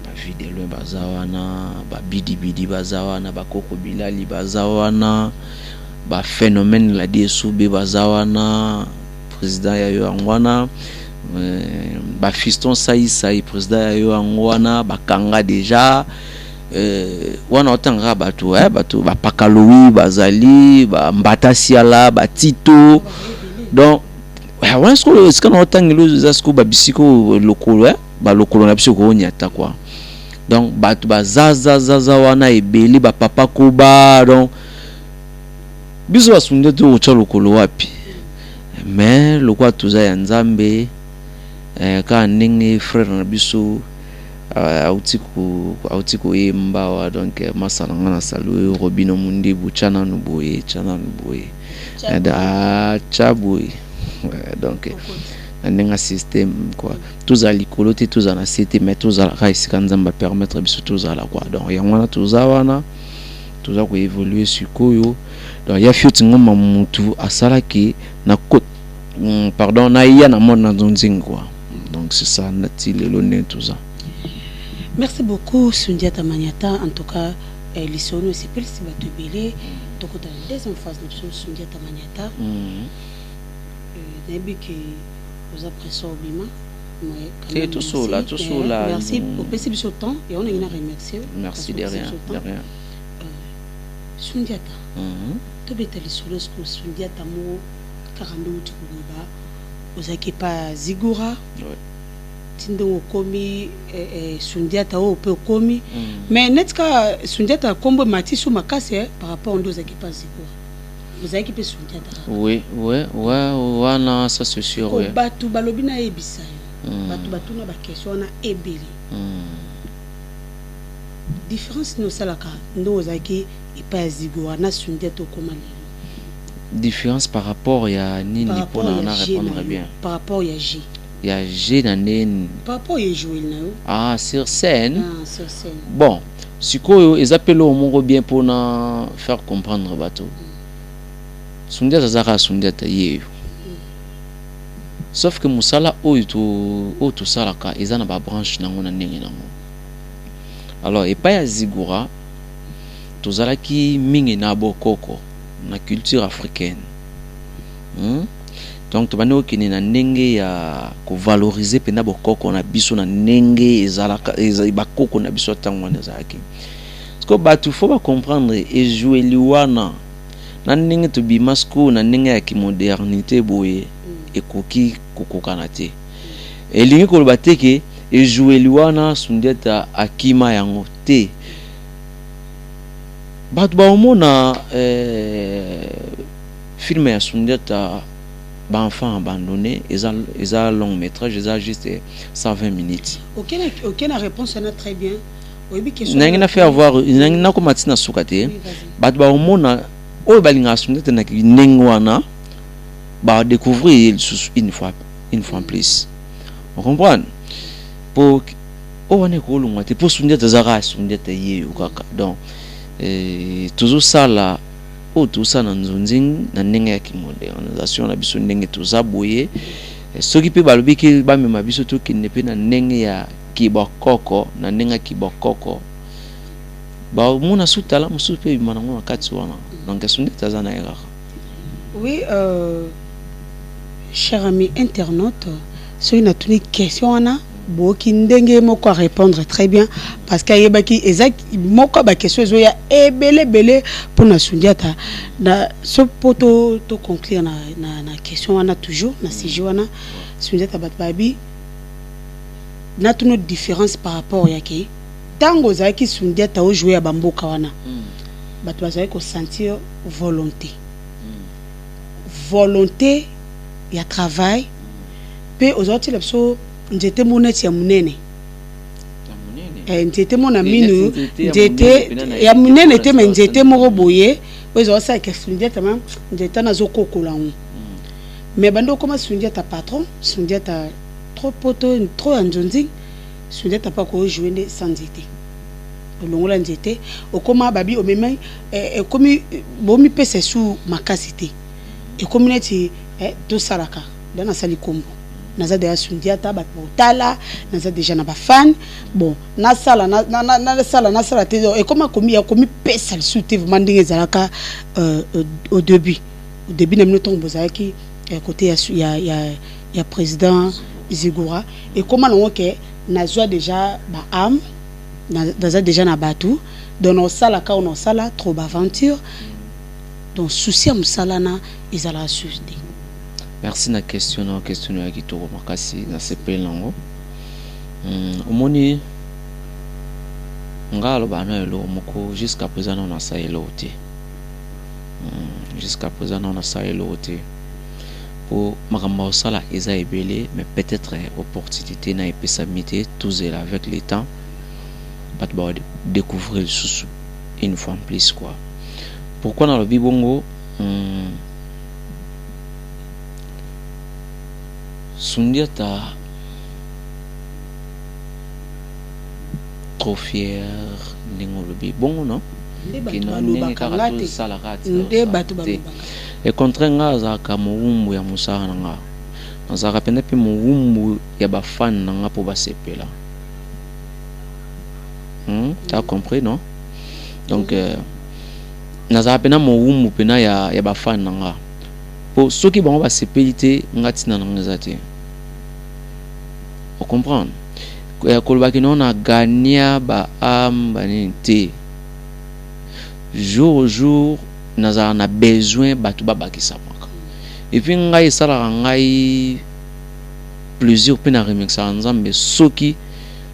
bavidelo baza wana, babidibidi baza wana, bakoko bilali baza wana, baphénomène ladi esube baza wana, président ya yo yango wana, bafiston saisai président ya yo yango wana bakanga déjà. Wana otangaka bato, bato bapakalowi bazali, bambata siala, batito. Donc wana sikoyo esika na otangela oyo eza sikoyo babisika oyo lokolo, balokolo na biso ekooniata quoi. Donc bato bazazazaza wana ebele, bapapa koba. Donc biso basunde tokotya lokolo wapi? Mais lokola toza ya Nzambe, kaka ndenge frère na biso auti koyemba awa. Donc masala nga na salu oyo, Robino Mundibu, tya nanu boye, tya nanu boye, tya boye. Donc na ndenge ya système quoi, tozala likolo te, tozala na se te, mais tozalaka esika Nzambe apermettre biso tozala quoi. Donc yango wana toza wana, toza koévolue sikoyo. Donc ya Fioti Ngoma, mutu asalaki na pardon, naya na monde na nzonzingi quoi. Donc c'est ça, nati lelo ndenge toza. Merci beaucoup, Sundiata Maniata. En tout cas, lisolo esepelisi bato ebele. Tokota na deuxième phase na biso, Sundiata Maniata. Nayebi ke oza pressé obima. Te, tosola, tosola. Merci, opesi biso temps, yango nangi na remercier. Merci, de rien, de rien. Sundiata, tobeta lisolo siko. Sundiata moko kaka nde outi koloba, ozalaki epa Zigura ti ndenge okomi Sundiata oyo mpe okomi. Mais neti kaka Sundiata, nkombo emati so makasi par rapport nde ozalaki epa Zigura, ozalaki mpe Sundiata. Oui, wana ça c'est sûr, oui. Bato balobi, nayebisa yo, bato batuna baquestion wana ebele. Différence nini osalaka ndenge ozalaki epai ya Zigura na Sundiata okóma lelo? Différence par rapport ya nini? Mpona na répondre bien. Par rapport ya G. Ya G na ndeni? Par rapport ya jouel na yo. Ah, sur scène. Ah, sur scène. Bon, sikoyo eza mpe eloko moko bien mpona faire comprendre bato. Sundiata aza kaka Sundiata ye yo, sauf que mosala oyo to oyo tosalaka eza na babranche nango na ndenge nango. Alors epai ya Zigura, tozalaki mingi na bokoko, na culture africaine, Donc tobandi kokende na ndenge ya kovaloriser mpenza bokoko na biso, na ndenge ezalaka bakoko na biso ntango wana ezalaki. Sikoyo bato faut bacomprendre ezweli wana na ndenge tobima sikoyo na ndenge ya kimodernité boye, ekoki kokokana te. Elingi koloba te ke ezweli wana Sundiata akima yango te. Bato baomona film ya Sundiata, baenfant abandonné, eza long métrage, eza juste 120 minutes. Ok, na réponse wana, très bien. Oyebi question. Nangi na fait avoir, nangi nakoma ntina suka te. Bato baomona oyo balingaka Sundiata na ndenge wana, badécouvrir ye lisusu une fois en plus, ocomprendre? Po oyo wana ekolongwa te, mpo Sundiata aza kaka Sundiata ye yo kaka. Donc tozosala oyo tozosala na nzonzingi na ndenge ya kimodernisation na biso, ndenge toza boye. Soki mpe balobi ke bamema biso tokende mpe na ndenge ya kibokoko, na ndenge ya kibokoko, bamona su tala mosusu mpe ebima nango na kati wana. Donc Sundiata aza na ye kaka. Oui, cher ami internaute, soki natuni question wana, boyoki ndenge moko arépondre très bien, parce que ayebaki eza moko ya baquestion ezoya ebele ebele mpona Sundiata. Na so mpo toconclure na question wana, toujours na sujet wana, Sundiata, bato bayebi natuna différence par rapport yake ntango ozalaki Sundiata ojoue ya bamboka wana, bato bazalaki kosentir volonté ya travail, mpe ozala kotiela biso nzete mo neti ya monene, nzete mo na minu, nzete ya monene te, me nzete moko boye oyo ezala osalaka Sundiata ma nzete wana azokokola yango. Mais bandi okóma Sundiata patron, Sundiata trop poto, trop ya nzonzi, Sundiata mpo akojoue nde sans nzete. Olongola nzete, okóma babi omemi, ekomi bomipesa esu makasi te, ekomi neti tosalaka da nasali kombo, naza deja Sundiata, bato botala, naza deja na bafan. Bon, nasala, nasala, nasala te, ekoma ya komipesa lisusu te vraiment ndenge ezalaka au début na bino ntongo bozalaki côté ya président Zigura. Ekoma nango ke nazwa déjà baâme, naza déjà na bato, donc naosalaka oyo naosala, trop baventure. Donc souci ya mosala na ezalaka susu te. Merci na question na question ya kitoko makasi, nasepeli nango. Omoni Nga aloba na eloko moko jusqu'à présent nano nasala eloko te. Jusqu'à présent nano nasala eloko te. Po makambo ya kosala eza ebele mais peut-être opportunité na epesami te tozela avec le temps bato ba découvrir lisusu une fois en plus quoi. Pourquoi nalobi bongo? Sundiata trop fier ndenge olobi bongo non? Nde bato balobaka nga te. Nde bato balobaka. E contraire nga azalaka mowumbu ya mosala na nga. Nazalaka mpenza mpe mowumbu ya ba fan na nga mpo basepela. T'as compris non? Donc nazalaka mpenza mowumbu mpenza ya ba fan na nga. Po soki bango basepeli te nga tina na nga eza te. O comprendre? Ya koloba ke non na gagna ba ame ba nini te. Jour au jour nazalaka na besoin bato babakisamaka. Et puis ngai esalaka ngai plaisir mpe na remerciaka Nzambe soki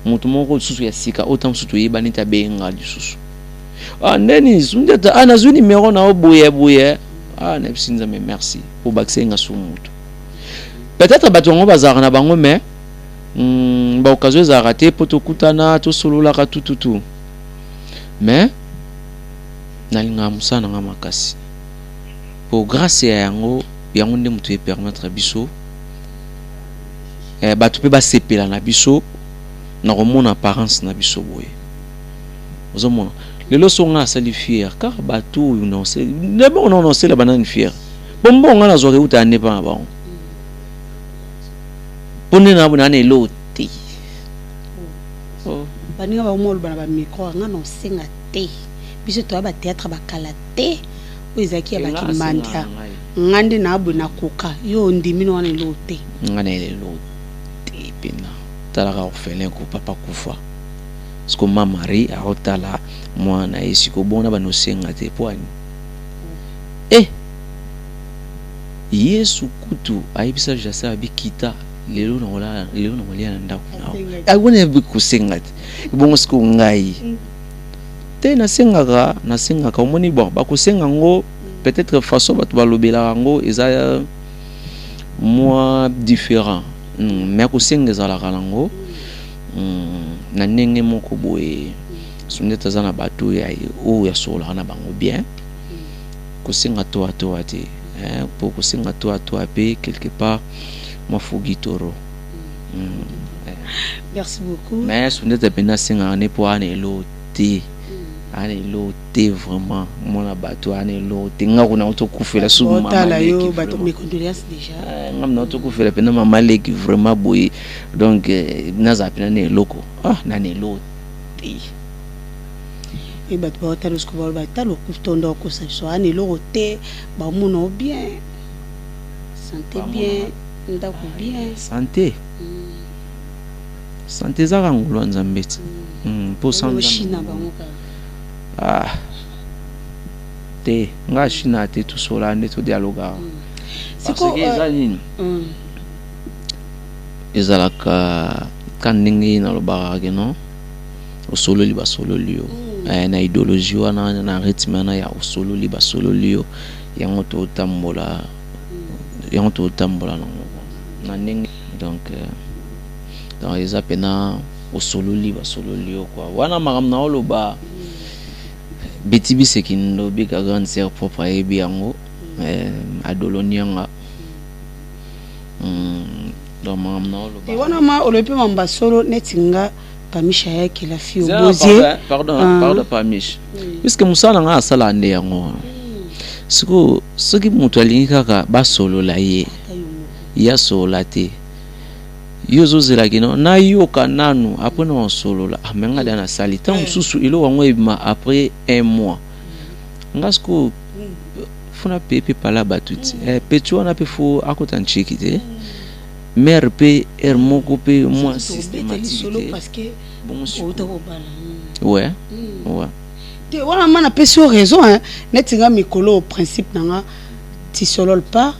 moto moko lisusu ya sika oyo ntango mosusu toyebani te abengi ngai lisusu. Ah ndeni Sundiata, ah nazwi numero na yo boye boye. Ah nayebisi Nzambe merci po bakisaki nga su moto. Peut-être bato yango bazalaka na bango mais ba occasion ezalaka te po tokutana tosololaka tout tout tout. Mais nalingaka mosala na nga makasi. Po grâce ya yango, yango nde moto e permettre biso bato pe basepela na biso na komona apparence na biso boye. Ozomona lelo so nga asali fier kaka bato oyo na oseli d'abord na osela banani fier po mbongo nga nazwaka euta nde pa na bango po nde na na eloko te. Oh. Baninga ba moloba na ba micro nga na osenga te biso toya ba théâtre bakala te oyo ezalaki ya bakimandia nga nde na boye nakoka yo ondimi na wana eloko te. Nga na eloko te pena talaka orphelin ko papa kufa siko ma Marie aotala mwana na ye siko bongo na bana osenga te po ani eh Yesu kutu ayebisa Jase abi kita lelo na kolala lelo na kolia na ndako na yo akona yebi kosenga te bongo siko ngai te nasengaka nasengaka omoni bon bakosenga ngo peut-être façon bato balobelaka yango eza mwa différent mais kosenga ezalaka nango na ndenge moko boye Sundiata aza na bato ya oyo asololaka na bango bien kosenga toa toa te po kosenga toa toa pe quelque part mwa fugi toro. Merci beaucoup. Mais Sundiata mpenza asengaka ne po ana eloko te. Ana eloko te vraiment mwana bato ana eloko te nga kuna otokufela su mama leki bato mes condoléances déjà. Nga mna otokufela mpenza mama leki vraiment boye donc nazala mpenza na eloko ah nana eloko te. E bato baotala siko baloba tala okutonda okosa biso ana eloko te bamona o bien santé bien ndako bien santé santé ezaka ngolu ya Nzambe ti mpo China bango kaka ah te nga China te tosola nde todialogaka parce que eza nini ezalaka ka ndenge nalobaka ke non osololi basololi yo na idéologie wana na rythme wana ya osololi basololi yo yango totambola yango totambola nango na ndenge donc donc eza pena osololi basololi yo quoi wana makambo na oloba Betty Biseki ndobi ka grande sœur propre ayebi yango adolonianga donc makambo na oloba wana ma olobi mpe mamba solo neti nga Pamiche ayaki la fille au bosier. Pardon, pardon Pamiche. Puisque mosala nga asala nde yango. Siko soki moto alingi kaka basolola ye ya solola te yo ozozelaki no nayoka nanu après na osolola ah me nga da nasali ntango mosusu eloko yango ebima après un mois nga sikoyo funa pe pe pala bato ti peti wana mpe fo akota ntshiki te mare mpe heure moko mpe mwa systématique te bongo ouais ouais te wana ma napesi yo raison hein neti nga mikolo principe na nga tu solole pas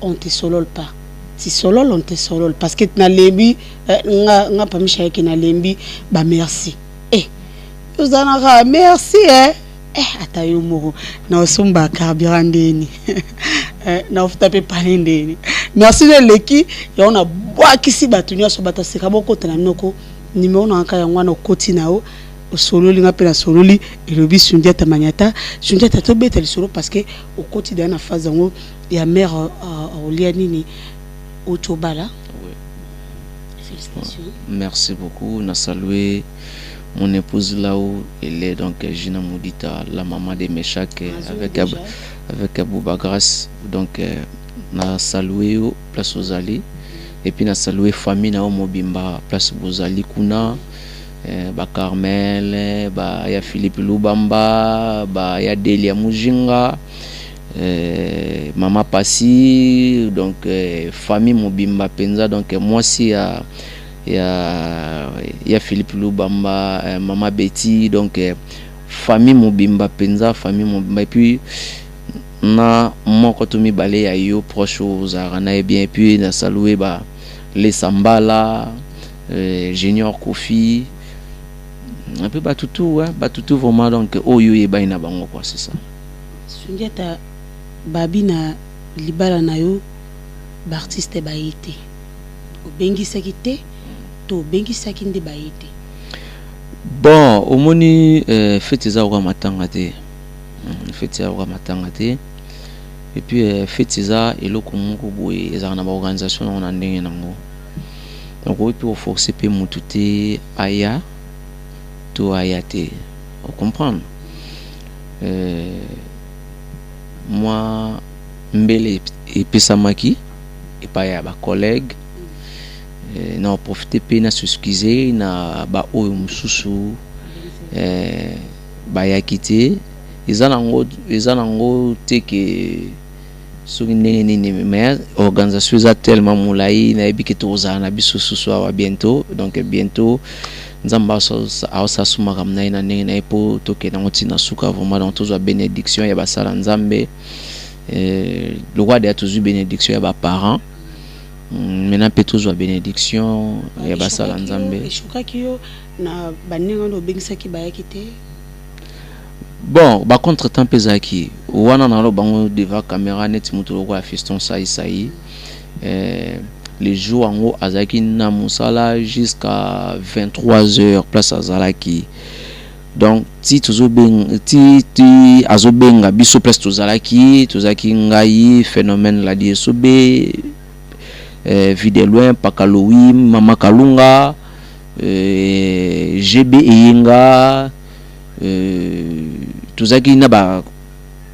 on te solole pas tu solole on te solole parce que nalembi nga nga Pamiche ayaki nalembi ba merci eh. Ozalaka merci eh. Eh, ata yo moko na osomba carburant ndeni eh, na ofuta mpe pane ndeni merci no eleki yango nabwakisi bato nyonso bato ya sika bokota na minoko nimero na kaka yango wana okoti na yo osololi nga mpe nasololi elobi Sundiata Maniata. Sundiata, tobeta lisolo parce que okoti deya na phase yango ya mare olia nini oti obala. Félicitations. Merci beaucoup. Na saluer mon épouse là où elle est, donc Gina Moudita, la maman de Meshak, avec, Ab, avec Abouba Grace. Donc, euh, na saluer yo, place ozali. Et puis, na saluer famille na mobimba, place bozali kuna. Eh, ba Carmel, ba ya Philippe Lubamba, ba ya Delia Mujinga, eh, Mama Passi, donc eh, famille mobimba penza, donc mwasi ya ya ya Philippe Lubamba, eh, Mama Betty, donc eh, famille mobimba penza, famille mobimba et puis na moko to mibale ya yo proche ozalaka na ye bien et puis na saluer ba Lesa Mbala, euh, Junior Kofi, un peu batutu, hein, batutu vraiment donc oyo yebani na bango quoi, c'est ça. Sundiata babi na libala na yo baartiste baye te obengisaki te to obengisaki nde baye te? Bon, omoni euh, feti eza koka matanga te, feti eza koka matanga te et puis euh, feti eza eloko moko boye ezalaka na baorganisation nango na ndenge nango, donc okoki mpe koforce mpe motu te aya to aya te, ocomprendre euh, mwa mbele epesamaki epai ya bacollègue eh, na oprofite mpe na s'excuse na baoyo mosusu eh, bayaki te. Eza nango eza nango te ke soki ndenge nini, mais organisation eza tellement molai, nayebi ke tokozala na biso susu awa bientôt, donc bientôt nzambe aosala makambo na ye na ndenge na ye mpo tokende yango ntina suka vraiment, donc tozwa bénédiction ya basala nzambe eh, lokola deya tozwi bénédiction ya baparent, maintenant mpe tozwa bénédiction ya basala nzambe. Eshukaki yo na bandenge wana obengisaki bayaki te? Bon, bacontretemps mpe ezalaki wana, naloba bango devant caméra neti moto lokola Fiston Saisai, eh, le jour yango azalaki na mosala jusqu'à 23 heures place azalaki, donc ti tozobenga ti ti azobenga biso place tozalaki, tozalaki ngai Phénomène Ladi Esobe, eh, Vide Loin Pakalowi, Mama Kalunga, eh, GB Eyenga, euh, tozalaki na ba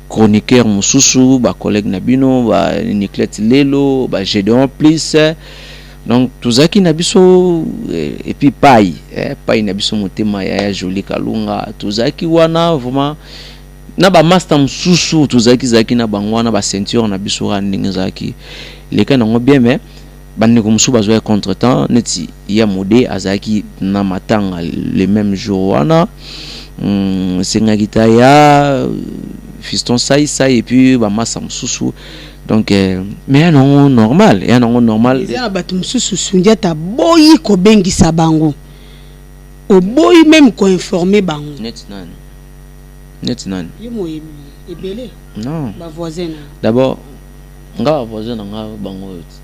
chroniqueur mosusu, bacollègue na bino ba Niclette Lelo, ba Gédéon Plus, donc tozalaki na biso et puis pai eh, pai na biso motema ya ya Joli Kalunga, tozalaki wana vraiment na bamaster mosusu tozalaki zalaki na bango wana, baceinture na biso kaka ndenge ezalaki leka nango bien, mais bandeko mosusu bazwaki contretemps neti ya mode azalaki na matanga le même jour wana, esengaki ta ya Fiston Saisai et puis bamasa mosusu, donc euh, mais ya nango normal, ya nango normal. Eza na bato mosusu Sundiata boyi kobengisa bango, oboyi même koinforme bango. Neti nani? Neti nani? Yo moyebi ebele. Non. Bavoisin na. D'abord nga bavoisin na nga bango oyo ti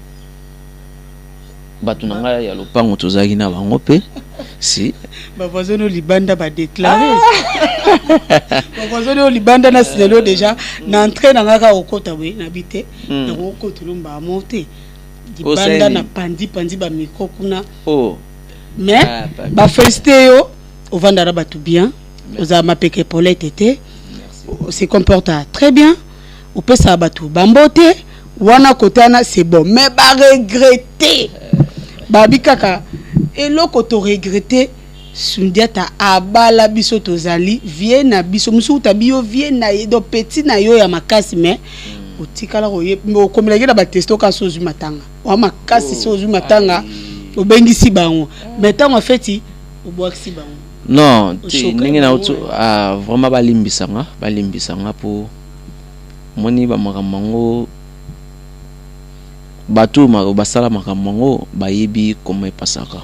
bato na ngai ya lopango tozalaki na bango mpe si. Bavoisin oyo libanda badéclare, bavoisin oyo libanda na sinelo déjà na entrée na nga kaka kokota boye nabi te, nakokotela mbamo te libanda na pandi pandi bamicro kuna. Oh. Mais ah, bafélicité yo, ovanda na bato bien, ozala mapeke polete te, se comporte très bien, opesaka bato bambote wana kote wana, c'est bon. Mais baregrete babi kaka eloko toregrete, Sundiata abala biso, tozali vie na biso mosuku tabi yo vie na ye, donc petit na yo ya makasi, mais otikala okomelaki na batesto kaka so ozwi matanga wa makasi, so ozwi matanga obengisi bango, mais ntango afeti obwakisi bango. Non te, ndenge na ah, vraiment balimbisanga, balimbisanga mpo moni bamakambo yango, bato basala makambo yango bayebi koma epasaka.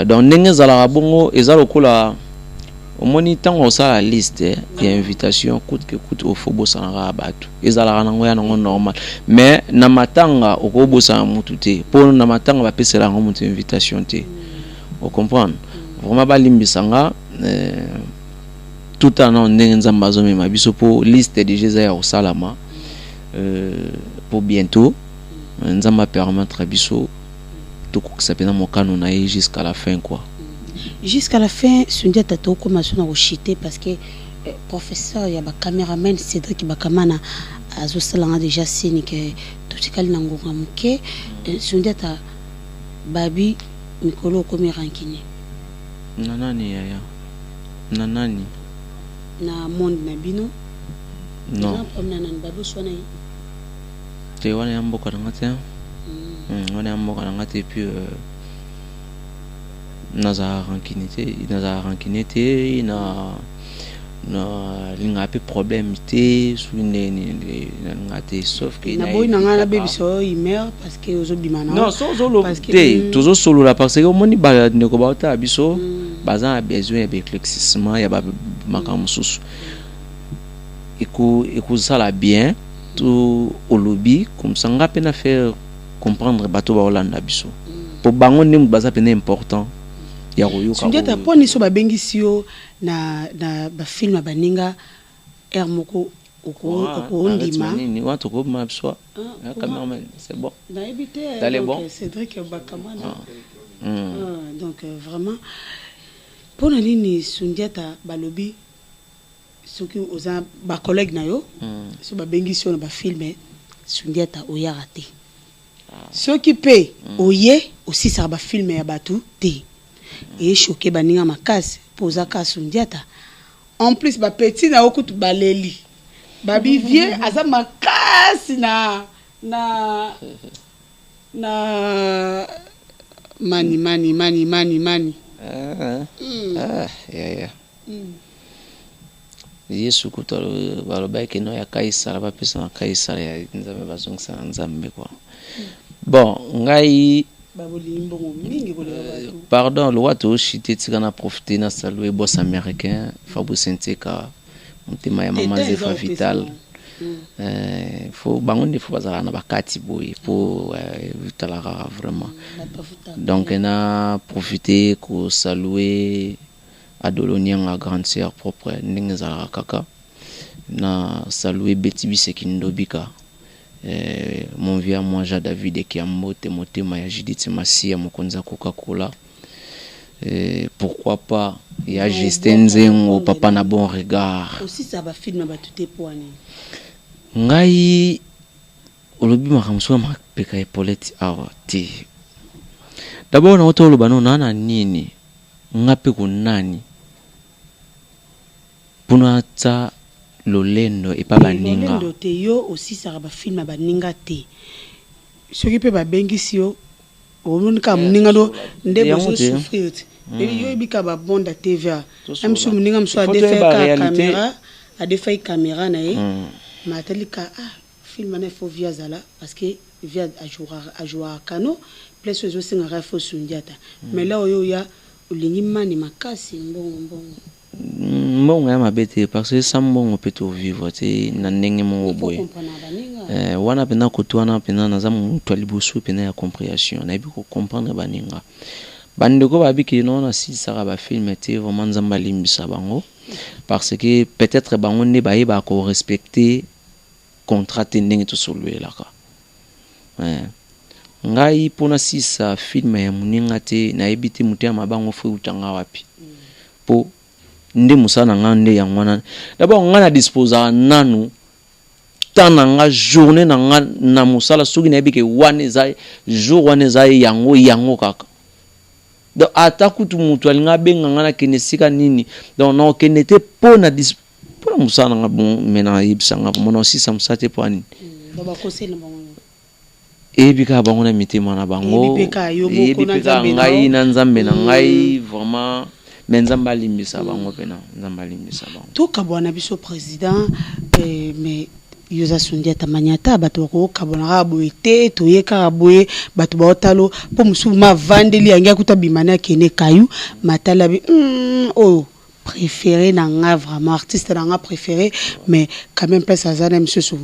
Donc ndenge ezalaka bongo eza lokola Omoni ntango osala liste ya invitation, coûte que coûte ofo bosana kaka bato, ezalaka nango ya nango normal. Mais na matanga okobosana mutu te, mpo na matanga bapesela yango mutu invitation te, ocomprendre? Vraiment balimbisa nga. Tout nao ndenge Nzambe azomema biso, mpo liste déjà eza ya kosalama po bientôt Nzambe apermettre biso tokokisa mpenza mokano na ye jusqu'à la fin quoi. Jusqu'à la fin. Sundiata, tokóma so na kochite parce que professeur ya bacameraman Cédric Bakamana azosalanga déjà signe ke totikali na ngonga moke. Sundiata, babi mikolo okomi rancunier. Na nani, yaya? Na nani? Na monde na bino. Non. Na nani? Babi oswana ye? Te, wana ya mboka na nga te. Wana ya mboka na nga te. Puis nazala rancune te, nazala rancune te, na nalingaka mpe problème te. Soki ndenge nini, nalingaka te, sauf que Naboyi na ngai nabebisa oyo humeur parce que ozobima na Non, so ozoloba te, tozosolola parce que omoni bandeko baotala biso, baza na besoin ya baéclaircissement ya makambo mosusu. Ekozala bien to olobi comme ça, nga mpe na faire comprendre bato baolanda biso, po bango nde moto baza mpena important ya koyoka. Sundiata, mpo niso babengisi yo na bafilm ya baninga aire moko, okondima? Nini wana, tokobima biso cameraman, c'est bon. Nayebi te. Bon. Cédric Bakamana. Donc vraiment, mpona nini Sundiata balobi soki oza bacollègue na yo, so babengisi yo na bafilm, Sundiata oyaka te? Soki mpe oye, osisaka bafilm ya bato te. Echoquer baninga makasi mpo oza kaka Sundiata. En plus bapeti na yo kutu baleli, babi vie aza makasi na mani mani mani mani mani. Ah, ah, yeah. Yesu kutu balobaki no ya Kaisala bapesa na Kaisala, ya Nzambe bazongisa na Nzambe quoi. Bon, ngai pardon, lokwa toshite, tika na profite na salue boss américain Fabrice Nteka, motema ya mama Zefa Vital. Fo bango nde fo bazalaka na bakati boye po talaka vraiment. Donc na profite kosalue Adolo Nianga, grande sœur propre, ndenge ezalaka kaka. Na salue Beti Biseki Ndobika, mon vieux moi Jean David Kiambote, motema ya Judith Masia, mokonzi ya Coca-Cola. Pourquoi pas ya Justin Nzengo, papa na bon regard. Osisa bafilm ya bato te, po anini? Ngai olobi makambo soki mapeka epolete awa te. D'abord nango toloba no naa na nini, nga mpe konani mpona ata lolendo epa baninga. Lolendo te, yo osisaka bafilm ya baninga te. Soki mpe babengisi yo, omoni kaka moninga no nde bozosouffrir te. Yo oyebi kaka babonde ya TVA na mosusu, moninga mosusu adefai kaka caméra, adefai caméra na ye, ma atali ka: ah, film wana il faut vie azala, parce que vie ajouaka kano place oyo ezosengaka il faut Sundiata. Mais là oyo oya olingi mani makasi, mbongo, mbongo. Mbongo ya mabe te, parce que sa mbongo mpe tovivre te na ndenge moko boye. Wana mpena kote wana mpena naza moto ya liboso mpena ya compréhension, nayebi kocomprendre baninga. Bandeko babiki no nasilisaka bafilm te, vraiment Nzambe alimbisa bango, parce que peut-être bango nde bayebaka korespecte contrat te ndenge tosololelaka. Ngai mpona sisa film ya moninga te, nayebi te motema mabango fo eutanga wapi, mpo nde mosala na ngai nde yango wana. D'abord ngai na disposaka nanu temps na nga, journée na nga na mosala. Soki nayebi ke wana eza jour, wana eza yango yango kaka. Donc ata kutu moto alingi abenga nga nakende esika nini, donc nakokende te mpo na mpona mosala na nga. Bon, me nayebisa nga mona osisa mosala te, mpo anini? Eyebi kaka bango na mitema na bango, eyebi mpe kaka ngai na Nzambe na ngai vraiment. Mais Nzambe alimbisa bango mpena, Nzambe alimbisa bango. Tokabwana biso, président, mais yo oza Sundiata Maniata, bato bakokabwana kaka boye te. Toye kaka boye, bato baotalo mpo mosusu ma avandeli yangi akuta bima na akende kayu matala bi oyo. préféré na nga vraiment artiste na nga préféré mais quand même place aza na misusu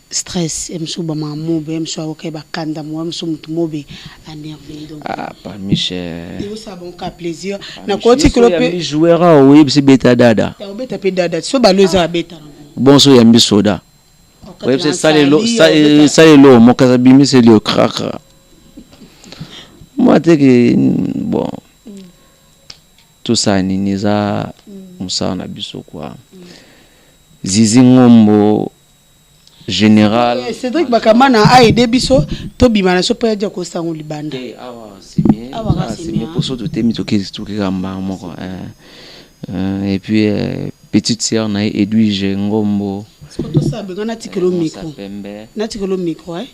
stress ye mosusu ba maman mobe ye mosusu ayoka ye ba kanda mo ye mosusu mutu mobe a nerve donc ah pamiche ekosala bango ka plaisir na kotikelo pe joueur awa oyebisi beta dada obeta pe dada so balo eza abeta bon so oyambi soda oyebisi salelo moko abimiseli yo krakra mwa teke bon tosala nini eza mosala na biso kua zizi ngombo General. Eh, Cedric Bakamana a aidé biso tobima na biso mpo ya kosa yango libanda. Eh, awa c'est Awa ah, c'est mieux poso totemi toke tokeka mbala moko eh. Euh, et puis euh, petite sœur na ye Edwige Ngombo. Siko tosala benga natikelo micro. Natikelo micro eh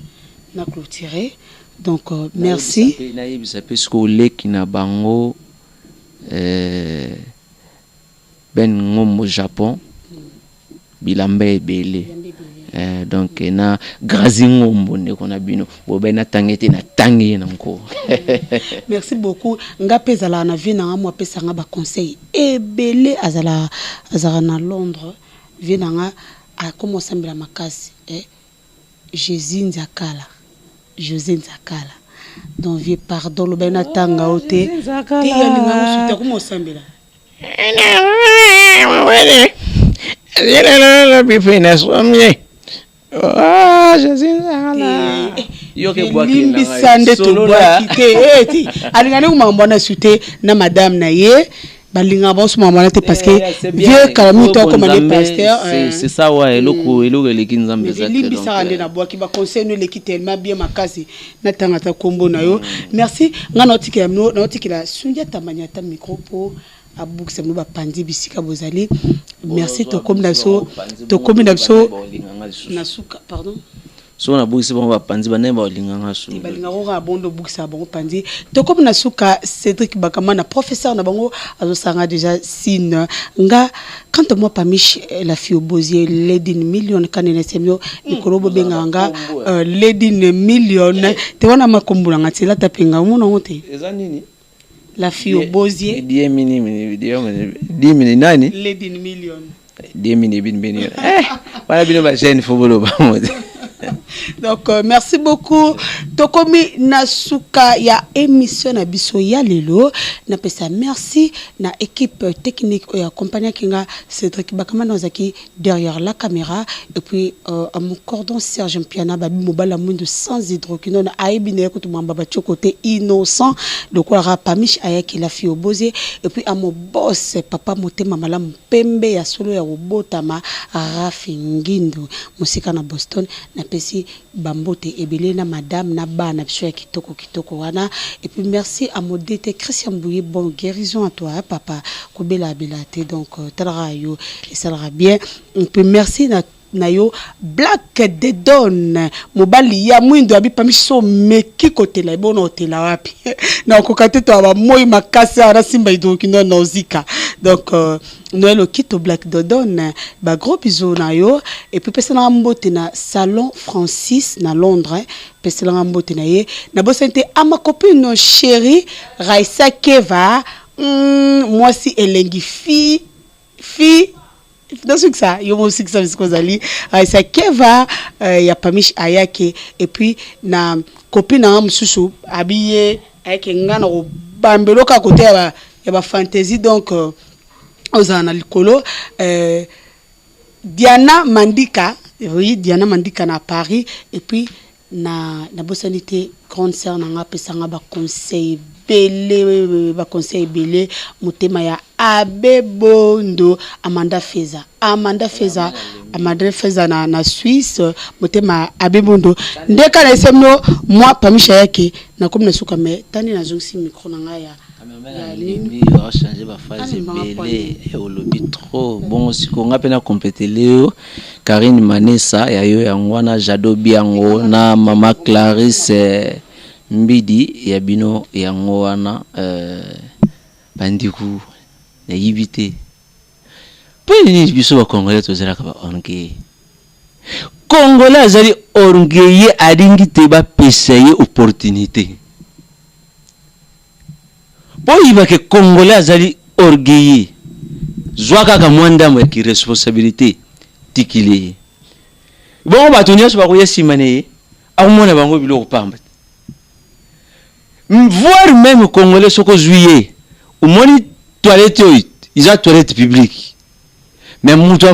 na clôturer. Donc euh, merci. Nayebisa pe sikoyo leki na bango euh, Ben Ngombo Japon bilamba ebele eh, donc na Grazi Ngombo ndeko na bino bobe na tangi te na tangi ye na nko. Merci beaucoup nga pe ezalaka na vie na nga mo apesa nga ba conseil ebele azala azalaka na Londres vie na nga akoma osambela makasi eh Jesus Nzakala Jose Nzakala donc vieux pardon loba ye natanga yo te te alinga ngo suite akoma osambela limbisa nde tobwaki te eh, te alinga ndenge makambo wana su te na madame na ye balingaka bango so makambo wana te parce que eh, vieux kala mingi to akoma nde pasteur eh. c'est ça ouais eloko mm. eloko eleki nzambe eza te limbisaka nde nabwaki ba conseil no eleki tellement bien makasi natanga ata kombo na yo mm. merci nga naotikela naotikela sundiata manyata micro po abukisa bino bapanzi bisika bozali merci tokomi na biso tokomi na biso na suka pardon soki nabukisi bango bapanzi bandenge bakolinga nga su balingaka kaka bongo nde obukisaka bango panzi tokomi na suka cédric bakamana professeur na bango azosanga déjà signe nga quant à moi pamiche euh, la fille obozie ledin million kanene semio likolo bobengaka nga euh, ledin million te wana makombo na nga ti elata mpe nga omona yango te eza nini la fille obozie die mini mini die mini die mini nani ledin million die mini bini bini eh wana bino ba jeune faut boloba ngo te donc euh, merci beaucoup tokomi na suka ya émission na biso ya lelo napesa merci na équipe technique oyo accompagnaki nga cédric bakamana ozalaki derrière la caméra et puis euh, à mon cordon Serge Mpiana babi mobala mwindu sans hydroquinone ayebi na ye kutu mwamba batioko te innocent lokola kaka Pamiche ayaki la fille oboze et puis à mon boss papa motema malamu pembe ya solo ya kobotama Rafi Ngindu mosika na Boston napesi ba mbote ebele na madame na bana biso ya kitoko kitoko wana et puis merci à mon DT Christian Mbuyi bon guérison à toi hein, papa kobela bela te donc euh, talaka yo esalaka bien et puis merci na na yo Black de Don mobali ya mwindo abi pamiso meki kotela ebona otela wapi na okoka te to ba moi makasi ara simba hydroquinone na ozika donc euh, Noël Okito Black Dodon ba gros bisous na yo et puis pesa na mbote na salon Francis na Londres pesela nga mbote na ye na bosani te ama copine chérie Raissa Keva mm, mwasi elengi fi fi nasukisa yo mosukisa bisika ozali Raissa Keva euh, ya Pamiche ayake et puis na copine na nga mosusu abiye ayake nga na kobambelo kaka kote ya ba ya ba fantaisie donc euh, ozala na likolo euh, Diana Mandika oui Diana Mandika na Paris et puis na nabosani te grande sœur na nga apesa nga ba conseil ebele ba conseil ebele motema ya Abe Bondo Amanda Feza Amanda Feza Amanda Feza na, na Suisse motema ya Abe Bondo ndeka na esemno moi Pamisha yake nakomi na suka mais tani nazongisi micro na nga ya Nalembi o changer ba phase ebele eh, olobi trop bongo sikoyo nga mpe na completele yo Karine Manesa ya yo yango wana Jado Biango na mama Clarisse eh, Mbidi ya bino yango wana eh, bandiku nayibi te mpo nini biso ba congolais tozalaka ba orgueil congolais azali orgueilleux alingi te bapesa ye opportunité Boyiba ke congolais azali orgueilleux. Zwa kaka mwa ndambo ya kiresponsabilité, tikili ye. Bongo bato nyonso bakoya nsima na ye, akomona bango biloko pamba. Voire même Congolais, soki ozwi ye, omoni toilette oyo eza toilette publique, mais moto